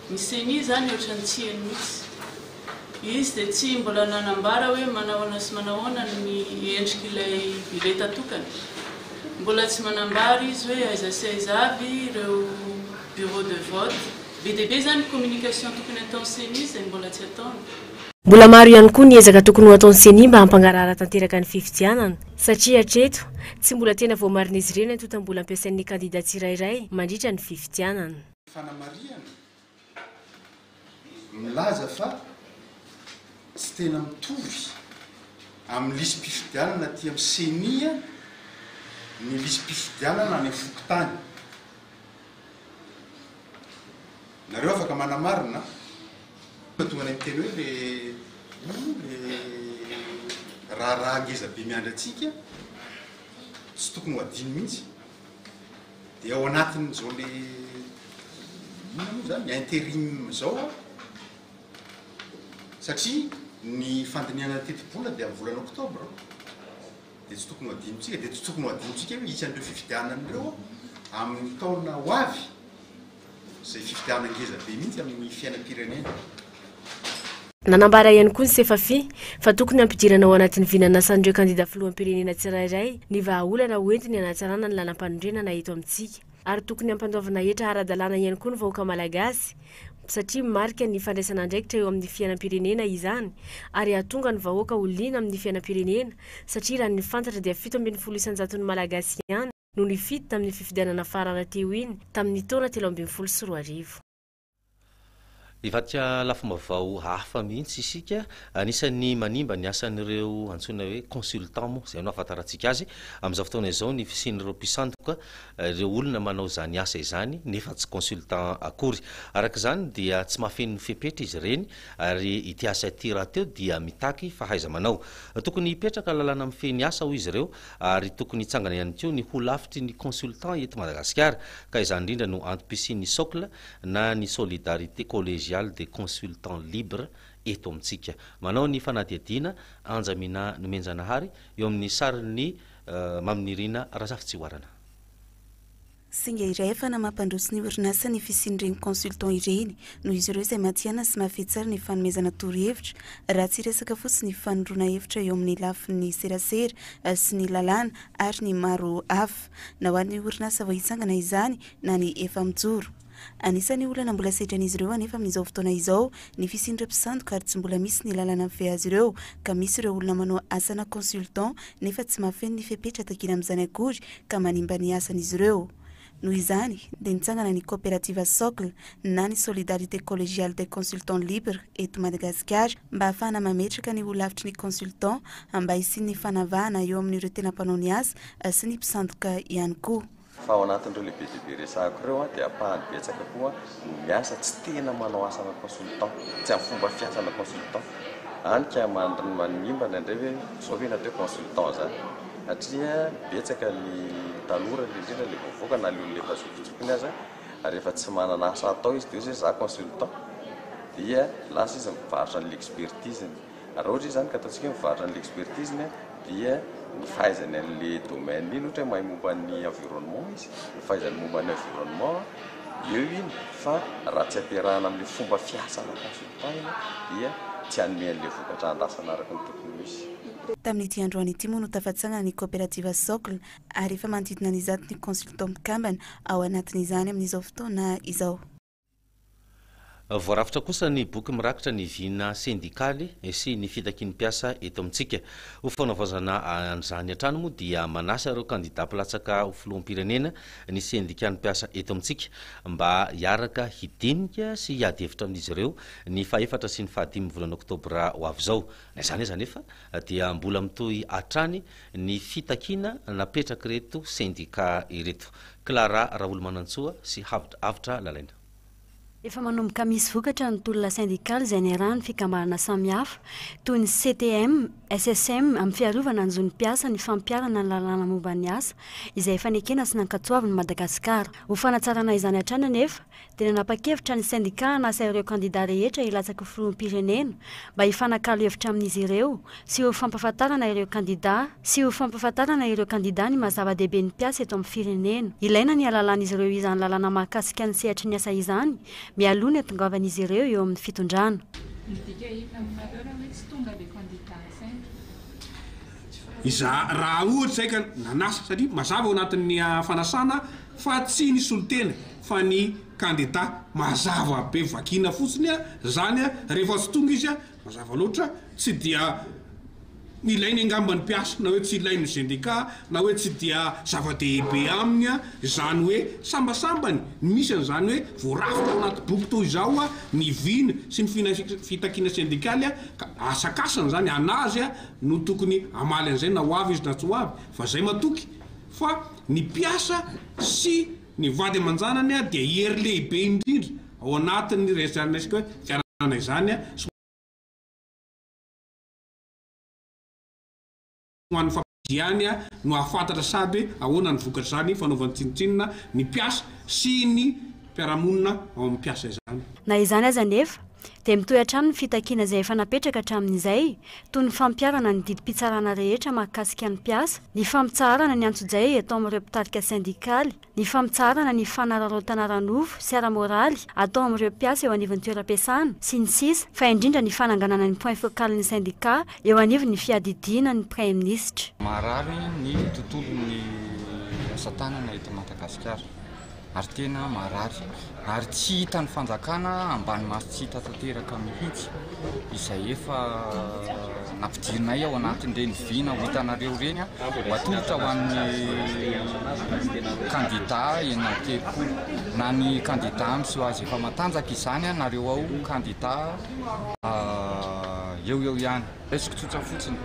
Speaker 20: Ny Ceni izany ohatran'ny tsy heno mihitsy. Izy dia tsy mbola nanambara hoe manahoana sy manahoana ny endrik'ilay bileta tokana. Mbola tsy manambara izy hoe aiza sy aiza avy ireo bureau de vote. Be dia be izany communication tokony hataon'ny Ceni izay mbola tsy ataony.
Speaker 19: Mbola maro ihany koa ny ezaka tokony ho ataon'ny Ceni mba hampangarahara tanteraka ny fifidianana, satria hatreto, tsy mbola tena voamarin'izy ireo ny antontam-bola ampiasain'ny kandida tsirairay mandritra ny fifidianana.
Speaker 21: Fanamarihana, Milaza fa tsy tena mitovy amin'ny lisi-pifidianana aty amin'ny Ceni ny lisi-pifidianana any amin'ny fokontany. Nareo afaka manamarina an! Tonga any amin'ny teny hoe le io le raharaha ngeza be miandry antsika tsy tokony ho adino mihitsy. Dia ao anatin'izao le inona moa izany interim izao an, satria ny fandinihana ny tetibola dia amin'ny volana oktobra, dia tsy tokony ho adinontsika, dia tsy tokony ho adinontsika hoe hisy an'ireo fifidianana ireo amin'ny taona ho avy, izay fifidianana ngeza be mihitsy amin'ny fiainam-pirenena.
Speaker 19: Nanambara ihany koa ny Sefafi fa tokony hampidirana ao anatin'ny vinan'asan'ireo kandida filoham-pirenena tsirairay ny vahaolana hoentiny hanatsarana ny lalampanorenana eto amintsika ary tokony hampandoavina hetra ara-dalàna ihany koa ny vahoaka malagasy satria marika ny fandraisana andraikitra eo amin'ny fiainam-pirenena izany ary hahatonga ny vahoaka ho liana amin'ny fiainam-pirenena satria raha ny fantatra dia 17 isan-jaton'ny malagasy ihany no nifidy tamin'ny fifidianana farany teo iny tamin'ny taona 2013.
Speaker 1: Hivadika lafim-baovao hafa mihitsy isika. Anisan'ny manimba ny asan'ireo antsoina hoe consultant moa, izay no ahafantarantsika azy amin'izao fotoana izao ny fisian'ireo mpisandoka, ireo olona manao izany asa izany nefa tsy consultant akory. Araka izany dia tsy mahafeno ny fepetra izy ireny ary ity asa ity rahateo dia mitaky fahaiza-manao. Tokony hipetraka lalàna mifehy ny asa hoy izy ireo ary tokony hitsangana ihany koa ny holafitry ny consultant eto Madagasikara ka izany indrindra no antom-pisian'ny socle na ny Solidarité Collégiale des Consultants Libres eto amintsika. Manao ny fanadihadiana Anja Minah Nomenjanahary eo amin'ny sarin'i Maminirina Razafitsihoarana.
Speaker 10: Singa iray ahafahana mampandroso ny orinasa ny fisian'ireny consultant ireny noho izy ireo izay matihanina sy mahafehy tsara ny fanomezana torohevitra raha tsy hiresaka fotsiny ny fanoroana hevitra eo amin'ny lafiny serasera sy ny lalàna ary ny maro hafa na ho an'ny orinasa vao hitsangana izany na ny efa mijoro. Anisan'ny olana mbola sedran'izy ireo anefa amin'izao fotoana izao ny fisian'ireo mpisandoka ary tsy mbola misy ny lalana mifehy azy ireo ka misy ireo olona manao asana consultant nefa tsy mahafeno ny fepetra takiana amin'izany akory ka manimba ny asan'izy ireo. Noho izany dia nitsangana ny kaoperativa Socle na ny Solidarité Collégiale des Consultants Libres eto Madagasikara mba hahafahana mametraka ny holafitry ny consultant mba hisian'ny fanavahana eo amin'ireo tena mpanao ny asa sy ny mpisandoka ihany koa.
Speaker 22: Fa ao anatin'ireo lehibe dia be resahako ireo dia ampahany betsaka koa no miasa tsy tena manao asana consultant, tsy amin'ny fomba fiasana consultant. Any ka manimba indraindray hoe zao ve ny atao hoe consultant zany. Satria betsaka ny tanora indrindra indrindra ilay vao mivoaka na ilay olona efa zokinjokiny aza rehefa tsy manana asa atao izy dia hoy izy hoe za consultant dia lasa izy mivarotra an'ilay expertise-ny. Raha ohatra izy izany ka ataontsika hoe mivarotra an'ilay expertise-ny dia ny fahaizany an'ilay domaine iny, ohatra hoe mahay momba ny environnement izy, ny fahaizany momba ny environnement eo iny fa raha tsy ampiarahana amin'ilay fomba fiasana consultant iny dia tsy hanome an'ilay vokatra andrasana araka ny tokony ho izy.
Speaker 10: Tamin'ity androany ity moa no tafatsangana ny kaoperativa Socle ary efa manodidina ny 100 ny consultant mpikambana ao anatin'izany amin'izao fotoana izao.
Speaker 1: Voarafitra kosa ny boky mirakitra ny vina sendikaly sy ny fitakian'ny mpiasa eto amintsika. Ho fanavaozana an'izany hatrany moa dia manasa ireo kandida mpilatsaka ho filoham-pirenena ny sendikan'ny mpiasa eto amintsika mba hiaraka hidinika sy hiady hevitra amin'izy ireo ny fahefatra sy ny fahadimy volana oktobra ho avy izao. Na izany aza anefa dia mbola mitohy hatrany ny fitakiana napetrak'ireto sendika ireto. Clara Raholomanantsoa sy Avotra Lalaina.
Speaker 23: Efa manomboka misy vokatra ny tolona sendikaly izay niarahan'ny fikambanana samihafa toy ny CTM, SSM amin'ny fiarovana ny zon'ny mpiasa ny fampiharana ny lalàna momba ny asa izay efa nekena sy nankatoavin'i Madagasikara. Ho fanatsarana izany hatrany anefa dia nanapa-kevitra ny sendika hanasa ireo kandida rehetra hilatsaka ho filoham-pirenena mba hifanakalo hevitra amin'izy ireo sy ho fampahafantarana ireo kandida sy ho fampahafantarana ireo kandida ny maha zava-dehibe ny mpiasa eto amin'ny firenena. Ilaina ny hahalalan'izy ireo izany lalàna mahakasika ny sehatry ny asa izany mialoha ny hatongavan'izy ireo eo amin'ny fitondrana.
Speaker 4: Midika inona aminareo raha hoe tsy tonga ilay kandida asaina?
Speaker 5: Iza, raha ohatra izay ka nanasa, satria mazava ao anatin'ny fanasana fa tsy ny solontena fa ny kandida, mazava be vakiana fotsiny izany rehefa tsy tonga izy Mazava loatra, tsy dia ilainy angamba ny mpiasa, na hoe tsy ilain'ny sendika, na hoe tsy dia zava-dehibe aminy izany hoe sambasambany ny misy an'izany hoe voarafitra ao anaty boky toy izao ny vina sy ny fitakiana sendikaly ka asakasany izany, an'azy no tokony hamaly an'izay na ho avy izy na tsy ho avy, fa izay matoky fa ny mpiasa sy ny vady aman-janany dia hery lehibe indrindra ao anatin'ny resaka hoe fianarana izany sy ho an'ny ihany no hahafantatra sady hoe ahoana ny vokatr'izany fanaovany tsinontsinona ny mpiasa sy ny mpiara-monina ao amin'ny mpiasa izany.
Speaker 23: Na izany aza anefa, dia mitohy hatrany ny fitakiana izay efa napetraka hatramin'izay, toy ny fampiharana ny didim-pitsarana rehetra mahakasika ny mpiasa, ny fampitsaharana ny antsojay atao amin'ireo mpitarika sendikaly, ny fampitsaharana ny fanararaotana ara-nofo sy ara-moraly atao amin'ireo mpiasa eo anivon'ny toeram-piasana, sy ny sisa fa indrindra ny fananganana ny point focal-n'ny sendika eo anivon'ny fiadidiana ny praiminisitra.
Speaker 6: Maharary ny tontolon'ny asa tanana eto Madagasikara. ary tena marary ary tsy hitan'ny fanjakana ambany maso tsy hita tanteraka mihitsy izay efa nampidirinay ao anatin'ireny vina ho hitanareo ireny ho atolotra ho an'ny kandida 36 na ny kandida miseho azy efa matanjaka izany nareo ao kandida eo eo ihany. Raisiko tsotra fotsiny,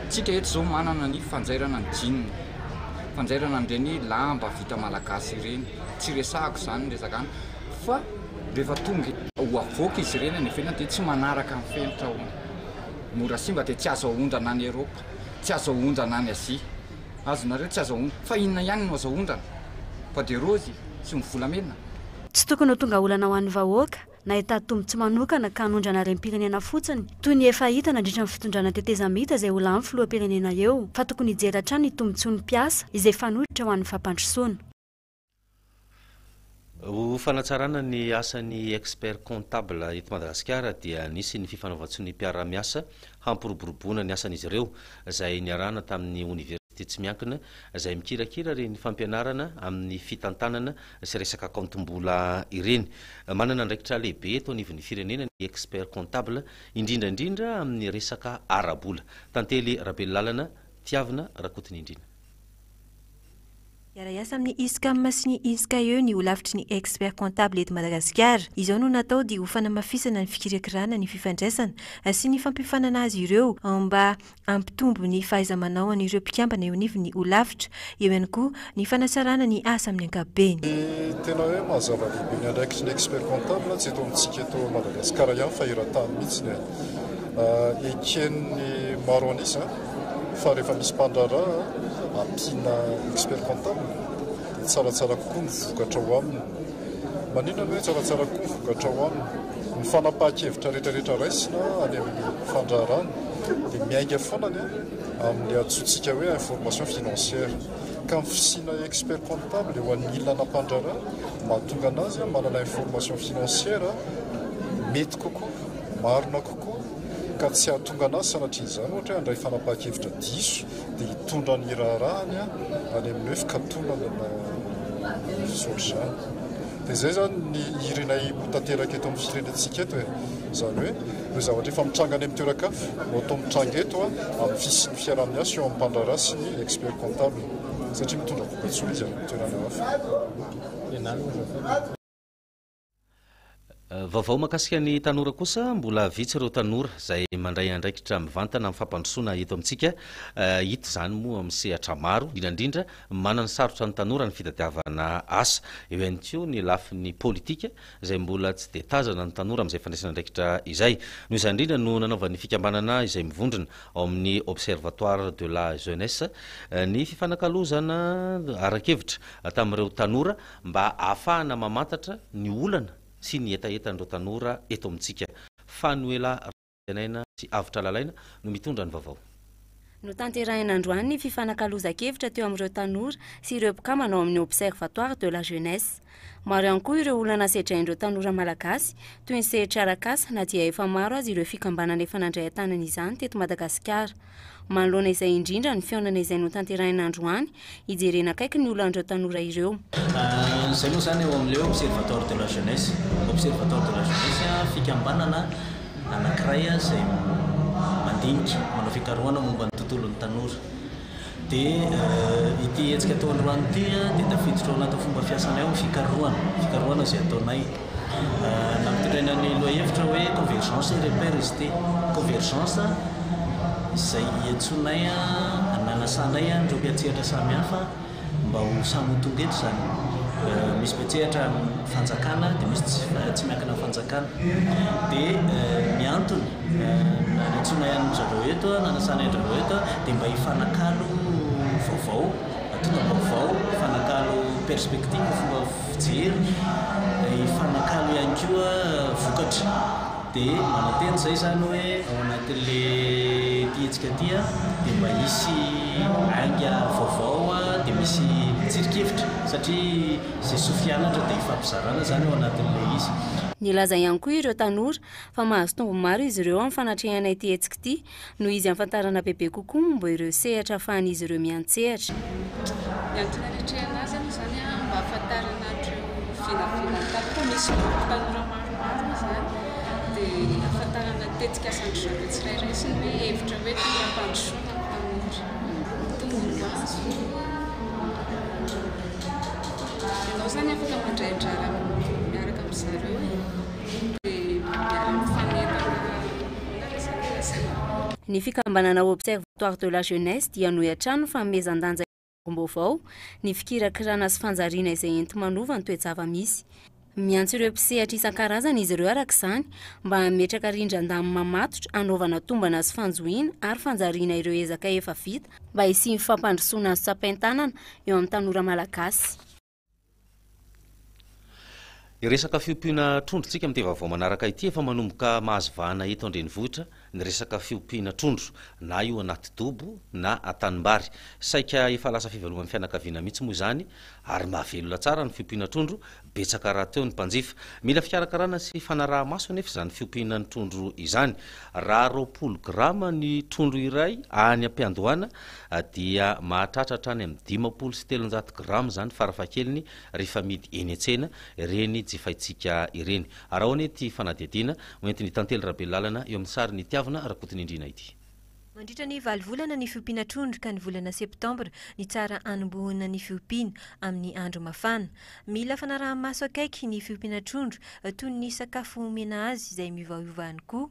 Speaker 6: tsika eto izao manana ny fanjairana ny jean, fanjairana an'ireny lamba vita malagasy ireny, tsy resahako izany ny resaka any, fa rehefa tonga ho avoaka izy ireny any ivelany dia tsy manaraka ny fenitra hono, mora simba dia tsy azo aondrana any Eropa, tsy azo aondrana any Azia, azonareo tsy azo aondrana, fa inona ihany no azo aondrana? Bois de rose sy ny volamena?
Speaker 23: Tsy tokony ho tonga olana ho an'ny vahoaka na hitady tombontsoa manokana ka hanondrana harem-pirenena fotsiny, toy ny efa hita nandritra ny fitondrana tetezamita izay ho lany filoham-pirenena eo, fa tokony hijery hatrany ny tombontsoan'ny mpiasa izay fanoitra ho an'ny fampandrosoana.
Speaker 1: Ho fanatsarana ny asan'ny expert comptable eto Madagasikara dia nisy ny fifanaovan-tsonia mpiara-miasa hampiroboroboana ny asan'izy ireo izay niarahana tamin'ny oniversite tsy miankina izay mikirakira ireny fampianarana amin'ny fitantanana sy resaka kaontim-bola ireny. Manana andraikitra lehibe eto anivon'ny firenena ny expert comptable, indrindra indrindra amin'ny resaka ara-bola. Tantely Rabelolalana, Tiavina Rakotonindrina.
Speaker 2: Hiara-hiasa amin'ny ISCAM sy ny ISCAE ny holafitry ny expert comptable eto Madagasikara. Izao no natao dia ho fanamafisana ny fikirakirana ny fifandraisana sy ny fampiofanana azy ireo mba Hampitombo ny fahaiza-manao an'ireo mpikambana eo anivon'ny holafitra. Eo ihany koa ny fanatsarana ny asa amin'ny ankapobeny.
Speaker 24: Ny tena hoe maha zava-dehibe ny andraikitry ny expert comptable tsy eto amintsika eto Madagasikara ihany fa eran-tany mihitsy e. Eken'ny maro an'isa fa rehefa misy mpandraharaha ampiana expert comptable dia tsaratsara kokoa ny vokatra ao aminy. Maninona no hoe tsaratsara kokoa ny vokatra ao aminy? Ny fanapahan-kevitra rehetrarehetra raisina any amin'ny fandraharahana dia miainga foana ny amin'ny antsointsika hoe information financière. Ka ny fisiana expert comptable eo anilana mpandraharaha mahatonga anazy manana information financière mety kokoa, marina kokoa, ka tsy hahatonga anazy sanatria izany ohatra hoe handray fanapahan-kevitra diso dia hitondra ny raharahany any amin'ny hoe fikatonana na ohatr'izany. Dia izay izany ny irinay ho tanteraka eto amin'ny firenentsika eto e. Izany hoe ireo zavatra efa mitranga any amin'ny toeran-kafa no atao mitranga eto amin'ny fisian'ny fiaraha-miasa eo amin'ny mpandraharaha sy ny expert comptable satria mitondra vokatsoa izy any amin'ny toerana hafa.
Speaker 1: Vaovao mahakasika ny tanora kosa, mbola vitsy ireo tanora izay mandray andraikitra mivantana amin'ny fampandrosoana eto amintsika. Hita izany moa amin'ny sehatra maro, indrindra indrindra mananosarotra ny tanora ny fitadiavana asa. Eo ihany koa ny lafiny politika izay mbola tsy dia tazana ny tanora amin'izay fandraisana andraikitra izay. Noho izany indrindra no nanaovan'ny fikambanana izay mivondrona ao amin'ny Observatoire de la jeunesse ny fifanakalozana ara-kevitra tamin'ireo tanora mba ahafahana mamantatra ny olana sy ny hetahetan'ireo tanora eto amintsika. Fanoela Rabenaina sy Avotra Lalaina no mitondra ny vaovao.
Speaker 25: Notanterahina androany ny fifanakalozan-kevitra teo amin'ireo tanora sy ireo mpikambana ao amin'ny Observatoire de la jeunesse. Maro ihany koa ireo olana sedrain'ireo tanora malagasy, toy ny sehatra arak'asa, na dia efa maro aza ireo fikambanana efa nandray an-tanana izany teto Madagasikara. Manoloana izay indrindra ny fihaonana izay notanterahina androany, hijerena akaiky ny olan'ireo tanora ireo.
Speaker 7: Izay moa izany eo amin'ilay Observatoire de la jeunesse. Observatoire de la jeunesse, fikambanana anankiray izay mandinika, manao fikarohana momba ny tontolon'ny tanora. Dia ity hetsika atao androany ity dia tafiditra ao anatin'ny fomba fiasanay ao ny fikarohana, fikarohana izay ataonay. Nampitondraina ny lohahevitra hoe convergence et repère izy ity. Convergence izay iantsoanay, nanasanay an'ireo mpiantsehatra samihafa mba ho samy ho tonga eto izany. Misy mpiantsehatra fanjakana dia misy tsy miankina amin'ny fanjakana. Dia ny antony Nantsoinay an-dry zareo eto, nanasanay an-dry zareo eto dia mba hifanakalo vaovao, antontam-baovao, hifanakalo perspective, fomba fijery, hifanakalo ihany koa vokatra. Dia manantena izay izany hoe ao anatin'ilay ity hetsika ity dia mba hisy ainga vaovao dia misy tsirinkevitra satria izay soa fianatra dia hifampizarana izany ao anatin'ilay izy.
Speaker 25: Nilaza ihany koa ireo tanora fa mahazo tombony maro izy ireo amin'ny fanatrehana ity hetsika ity noho izy ahafantarana bebe kokoa momba ireo sehatra ahafahan'izy ireo miantsehatra.
Speaker 4: Ny antony anatrehana azy aloha izany mba ahafantarana ireo vinavina tanora, misy groupe tanora maromaro moa izany dia ahafantarana ny tetikasan-dry zareo tsirairay sy ny hoe hevitra hoe tokony hampandrosoana ny tanora. Tombony azo, ianao izany afaka mandray anjara miaraka amin-dry zareo e.
Speaker 25: Ny fikambanana Observatoire de la Jeunesse dia hanohy hatrany ny fanomezan-danja ireo angom-baovao, ny fikirakirana sy fanjariana izay enti-manova ny toe-java-misy. Miantso ireo mpisehatra isan-karazany izy ireo araka izany mba hametraka rindran-damina matotra hanaovana tombana sy fanjohiana ary fanjariana ireo ezaka efa vita mba hisian'ny fampandrosoana azo tsapain-tanana eo amin'ny tanora malagasy.
Speaker 1: Hiresaka fiompiana trondro tsika amin'ity vaovao manaraka ity. Efa manomboka mahazo vahana eto an-drenivohitra ny resaka fiompiana trondro, na io anaty dobo na an-tanimbary. Saika efa lasa fiveloman'ny fianakaviana mihitsy moa izany ary mahavelona tsara ny fiompiana trondro, betsaka rahateo ny mpanjifa. Mila fikarakarana sy fanaraha-maso anefa izany fiompiana ny trondro izany. Raha 20 grama ny trondro iray any am-piandohana dia mahatratra hatrany amin'ny 350 grama izany farafahakeliny rehefa amidy eny an-tsena ireny jifaintsika ireny. Araho anie ity fanadihadiana hoentin'i Tantely Rabelalana eo amin'ny sarin'i Tiavina Rakotonindriana ity.
Speaker 2: Mandritra ny valo volana ny fiompiana trondro ka ny volana septambra ny tsara hanombohana ny fiompiana amin'ny andro mafana. Mila fanaraha-maso akaiky ny fiompiana trondro toy ny sakafo omena azy izay miovaova ihany koa.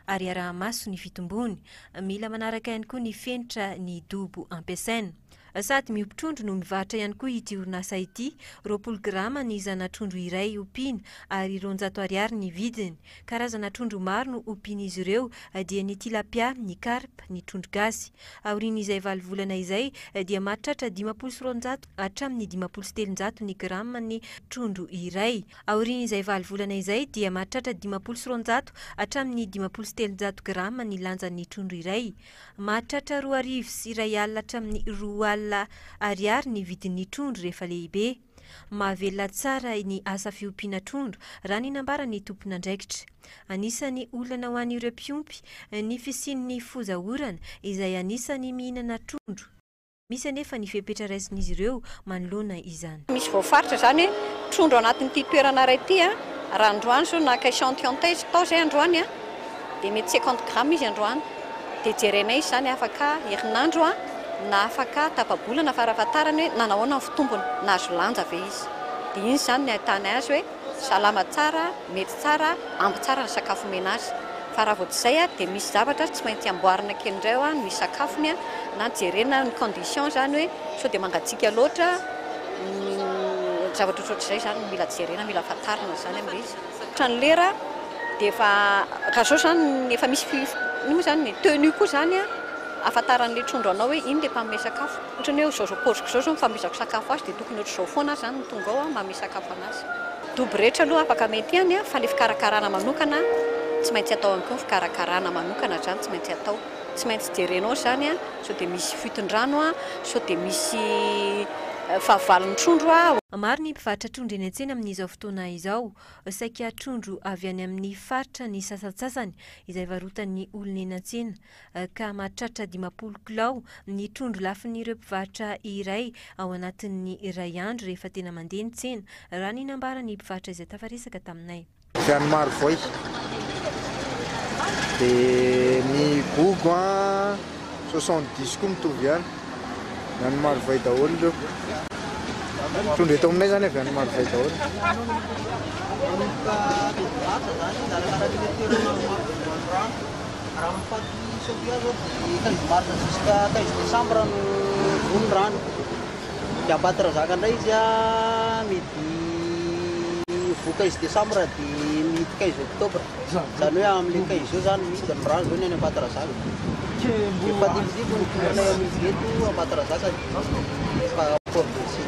Speaker 2: ary araha-maso ny fitombony. Mila manaraka ihany koa ny fenitra ny dobo ampiasaina. Sady miompy trondro no mivarotra ihany koa ity orinasa ity. 20 grama ny zana-trondro iray ompiana ary 200 ariary ny vidiny. Karazana trondro maro no ompian'izy ireo dia ny tilapia, ny karpa, ny trondro gasy. Aorian'izay valo volana izay dia mahatratra 250 hatramin'ny 350 ny graman'ny trondro iray. Aorian'izay valo volana izay dia mahatratra 250 hatramin'ny 350 grama ny lanjan'ny trondro iray. Mahatratra 2100 hatramin'ny 2000 ariary ny vidin'ny trondro rehefa lehibe. Mahavelona tsara ny asa fiompiana trondro raha ny nambaran'ny tompon'andraikitra. Anisan'ny olana ho an'ireo mpiompy ny fisian'ny foza orana izay anisan'ny mihinana trondro. Misy anefa ny fepetra raisin'izy ireo manoloana izany.
Speaker 8: Misy voafaritra izany hoe trondro anatin'ity toerana iray ity an, raha androany izao naka échantillon taiza tao izay androany an, dia mety 50 grammes izy androany, dia jerenay izy izany afaka herinandro an, na afaka tapa-bolana farafahatarany hoe nanahoana ny fitombony, nahazo lanja ve izy. Dia iny izany ny ahitanay azy hoe salama tsara, mety tsara, ampy tsara ny sakafo omena azy. Fa raha vao tsy izay dia misy zavatra tsy maintsy amboarina kely indray ao ny sakafony na jerena ny condition izany hoe sao dia mangatsiaka loatra, zavatra ohatrohatr'izay izany no mila jerena, mila fantarina izany amin'ilay izy. Ohatran'ny lera dia efa raha izao izany efa misy inona moa izany tenue koa izany ahafantaran'ilay trondro anao hoe iny ilay mpanome sakafo. Ohatran'ny hoe izao izao paoziko izao izao no fanomezako sakafo azy dia tokony ohatr'izao foana aho izany no tonga ao manome sakafo an'azy. Dobo rehetra aloha afaka mety ihany fa le fikarakarana manokana tsy maintsy atao ihany koa ny fikarakarana manokana zany tsy maintsy atao. Tsy maintsy jerenao zany sao dia misy fuite-ndrano sao dia misy fahavalon'ny trondro aho.
Speaker 2: Maro ny mpivarotra trondro eny an-tsena amin'izao fotoana izao. Saika trondro avy any amin'ny faritra ny sasantsasany izay varotan'ny olona eny an-tsena ka mahatratra 50 kilao ny trondro lafin'ireo mpivarotra iray ao anatin'ny iray andro rehefa tena mandeha ny tsena, raha ny nambaran'ny mpivarotra izay tafaresaka taminay.
Speaker 9: Avy any Marovoay. Dia ny gogo an, 70 koa mitovy ihany. Ny any Marovoay daholo ireo. Trondro eto aminay izany avy any Marovoay daholo.
Speaker 11: Raha mifaty Sofia zao dia 15 mars jusqu'à 15 décembre no voa ny rano. Dia Ambatondrazaka indray izy midi voa 15 décembre dia mihidy 15 octobre. Izany hoe amin'ilay 15 eo izany mihidy ny rano izao ny any Ambatondrazaka. Efa dimbidibo ny toeranay amidy eto Ambatondrazaka dia par rapport de ici.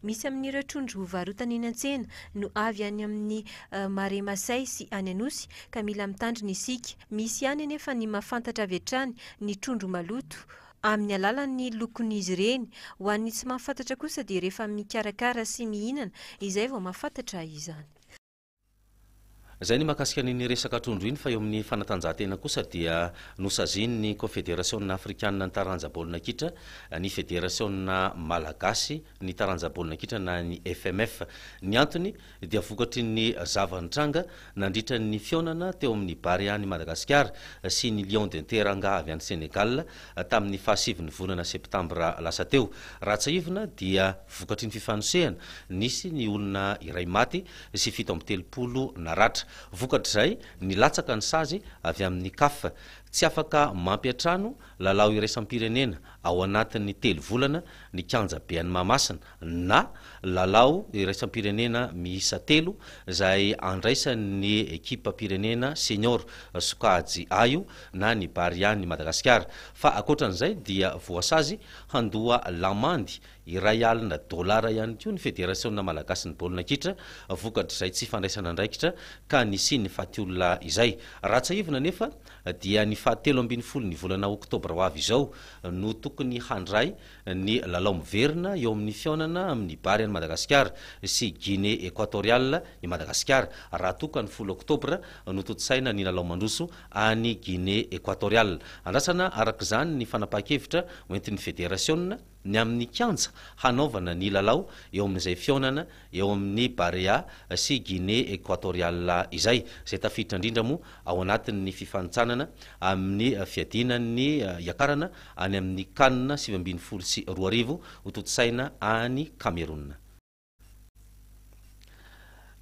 Speaker 2: Misy amin'ireo trondro varotana eny an-tsena no avy any amin'ny Marais Masay sy any Anosy ka mila mitandrina isika. Misy ihany anefa ny mahafantatra avy hatrany ny trondro maloto amin'ny alalan'ny lokon'izy ireny. Ho an'ny tsy mahafantatra kosa dia rehefa mikarakara sy mihinana izay vao mahafantatra izany.
Speaker 1: Izay ny mahakasika an'iny resaka trondro iny fa eo amin'ny fanatanjahantena kosa dia nosazian'ny Kônfederasiônina Afrikanina ny taranja baolina kitra ny Federasiônina Malagasy ny taranja baolina kitra na ny FMF. Ny antony dia vokatry ny zava-nitranga nandritra ny fihaonana teo amin'ny Barea-n'i Madagasikara sy ny Lion de Teranga avy any Sénégal tamin'ny fahasivin'ny volana septambra lasa teo. Raha tsiahivina dia vokatry ny fifanosehana, nisy ny olona iray maty sy 37 naratra. Vokatr'izay, nilatsaka ny sazy avy amin'ny Caf. Tsy afaka mampiantrano lalao iraisam-pirenena ao anatin'ny telo volana ny kianja be an'i Mahamasina na lalao iraisam-pirenena miisa telo izay andraisan'ny ekipam-pirenena senior sokajy A io na ny Barea-n'i Madagasikara. Fa ankoatran'izay dia voasazy handoa lamandy 1 alina dolara ihany koa ny Federasiona malagasin'ny baolina kitra vokatr'izay tsy fandraisana andraikitra ka nisian'ny faty olona izay. Raha tsiahivina anefa dia ny faha 13 ny volana oktobra ho avy izao no tokony handray ny lalao miverina eo amin'ny fihaonana amin'ny Barea an'i Madagasikara sy Guinée Equatoriale i Madagasikara raha toa ka ny 10 oktobra no tontosaina ny lalao mandroso any Guinée Equatoriale. Andrasana araka izany ny fanapahan-kevitra hoentin'ny federasiona ny amin'ny kianja hanaovana ny lalao eo amin'izay fihaonana eo amin'ny Barea sy Guinée Equatoriale izay, izay tafiditra indrindra moa ao anatin'ny fifanintsanana amin'ny fiadiana ny hiakarana any amin'ny Can 2019 hotontosaina any Cameroun.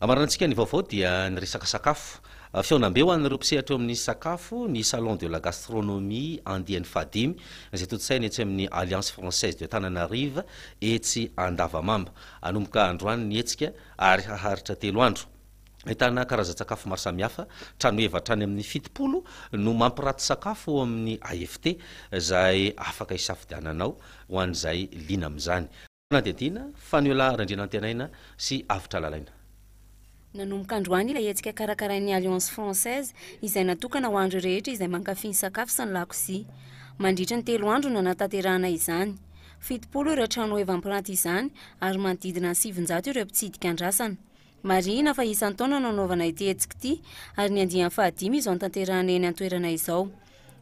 Speaker 1: Amaranantsika ny vaovao dia ny resaka sakafo. Fihaonambe ho an'ireo mpisehatra eo amin'ny sakafo ny Salon de la gastronomie andiany fahadimy izay tontosaina etsy amin'ny Alliance Française de Tananarive etsy Andavamamba. Hanomboka androany ny hetsika ary haharitra telo andro. Ahitana karazan-tsakafo maro samihafa, tranoheva hatrany amin'ny 70 no mampiraty sakafo ao amin'ny AFT izay afaka hisafidiananao ho an'izay liana amin'izany. Fanadihadiana, Fanoela Randrianantenaina sy Avotra Lalaina.
Speaker 25: Nanomboka androany ilay hetsika karakarain'ny Alliance Française izay natokana ho an'ireo rehetra izay mankafy ny sakafo sy ny lakozia. Mandritra ny telo andro no hanatanterahana izany. 70 ireo tranoheva ampiranty izany ary manodidina ny 900 ireo mpitsidika andrasana. Marihina fa isan-taona no anaovana ity hetsika ity ary ny andiany fahadimy izao notanterahina eny an-toerana izao.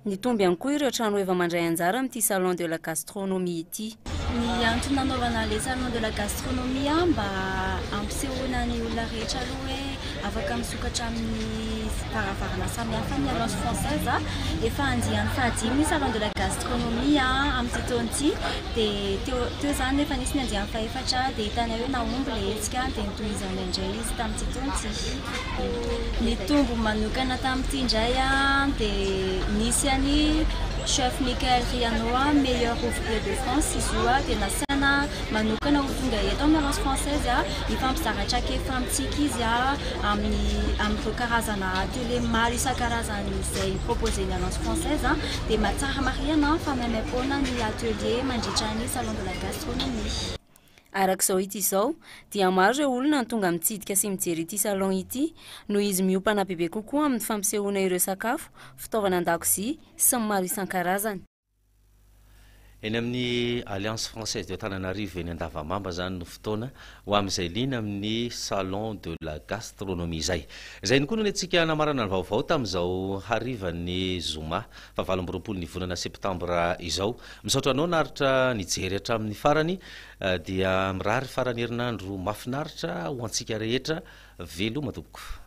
Speaker 25: Nitombo ihany koa ireo tranoheva mandray anjara amin'ity Salon de la gastronomie ity.
Speaker 12: Ny antony nanaovana ilay Salon de la gastronomie mba hampisehoana ny olona rehetra aloha hoe afaka misokatra amin'ny varavarana samihafa ny Alliance Française. Efa andiany fahadimy ny Salon de la gastronomie amin'ity taona ity. Dia teo teo izany efa nisy ny andiany fahefatra dia hitanay hoe nahomby ilay hetsika dia notohizana indray izy tamin'ity taona ity. Nitombo manokana tamin'ity indray dia nisy an'i Chef Mickaël Riano, meilleur ouvrier de France izy io dia nasaina manokana ho tonga eto amin'ny Alliance Française hifampizara traikefa amintsika izy amin'ny amin'ireo karazana atelier maro isan-karazany izay proposer-n'ny Alliance Française dia mahatsara marihana fa maimaim-poana ny atelier mandritra ny Salon de la Gastronomie.
Speaker 25: Araka izao hita izao, dia maro ireo olona no tonga mitsidika sy mijery ity salon ity, noho izy miompana bebe kokoa amin'ny fampisehoana ireo sakafo, fitaovana an-dakozia, sy ny maro isan-karazany.
Speaker 1: Eny amin'ny Alliance Française de Antananarivo eny Andavamamba izany no fotoana ho amin'izay liana amin'ny Salon de la Gastronomie izay. Izay ihany koa no nentintsika namarana ny vaovao tamin'izao harivan'ny zoma faha 28 ny volana septambra izao. Misaotra anao naharitra nijery hatramin'ny farany dia mirary faran'ny herinandro mahafinaritra ho antsika rehetra. Veloma tompoko.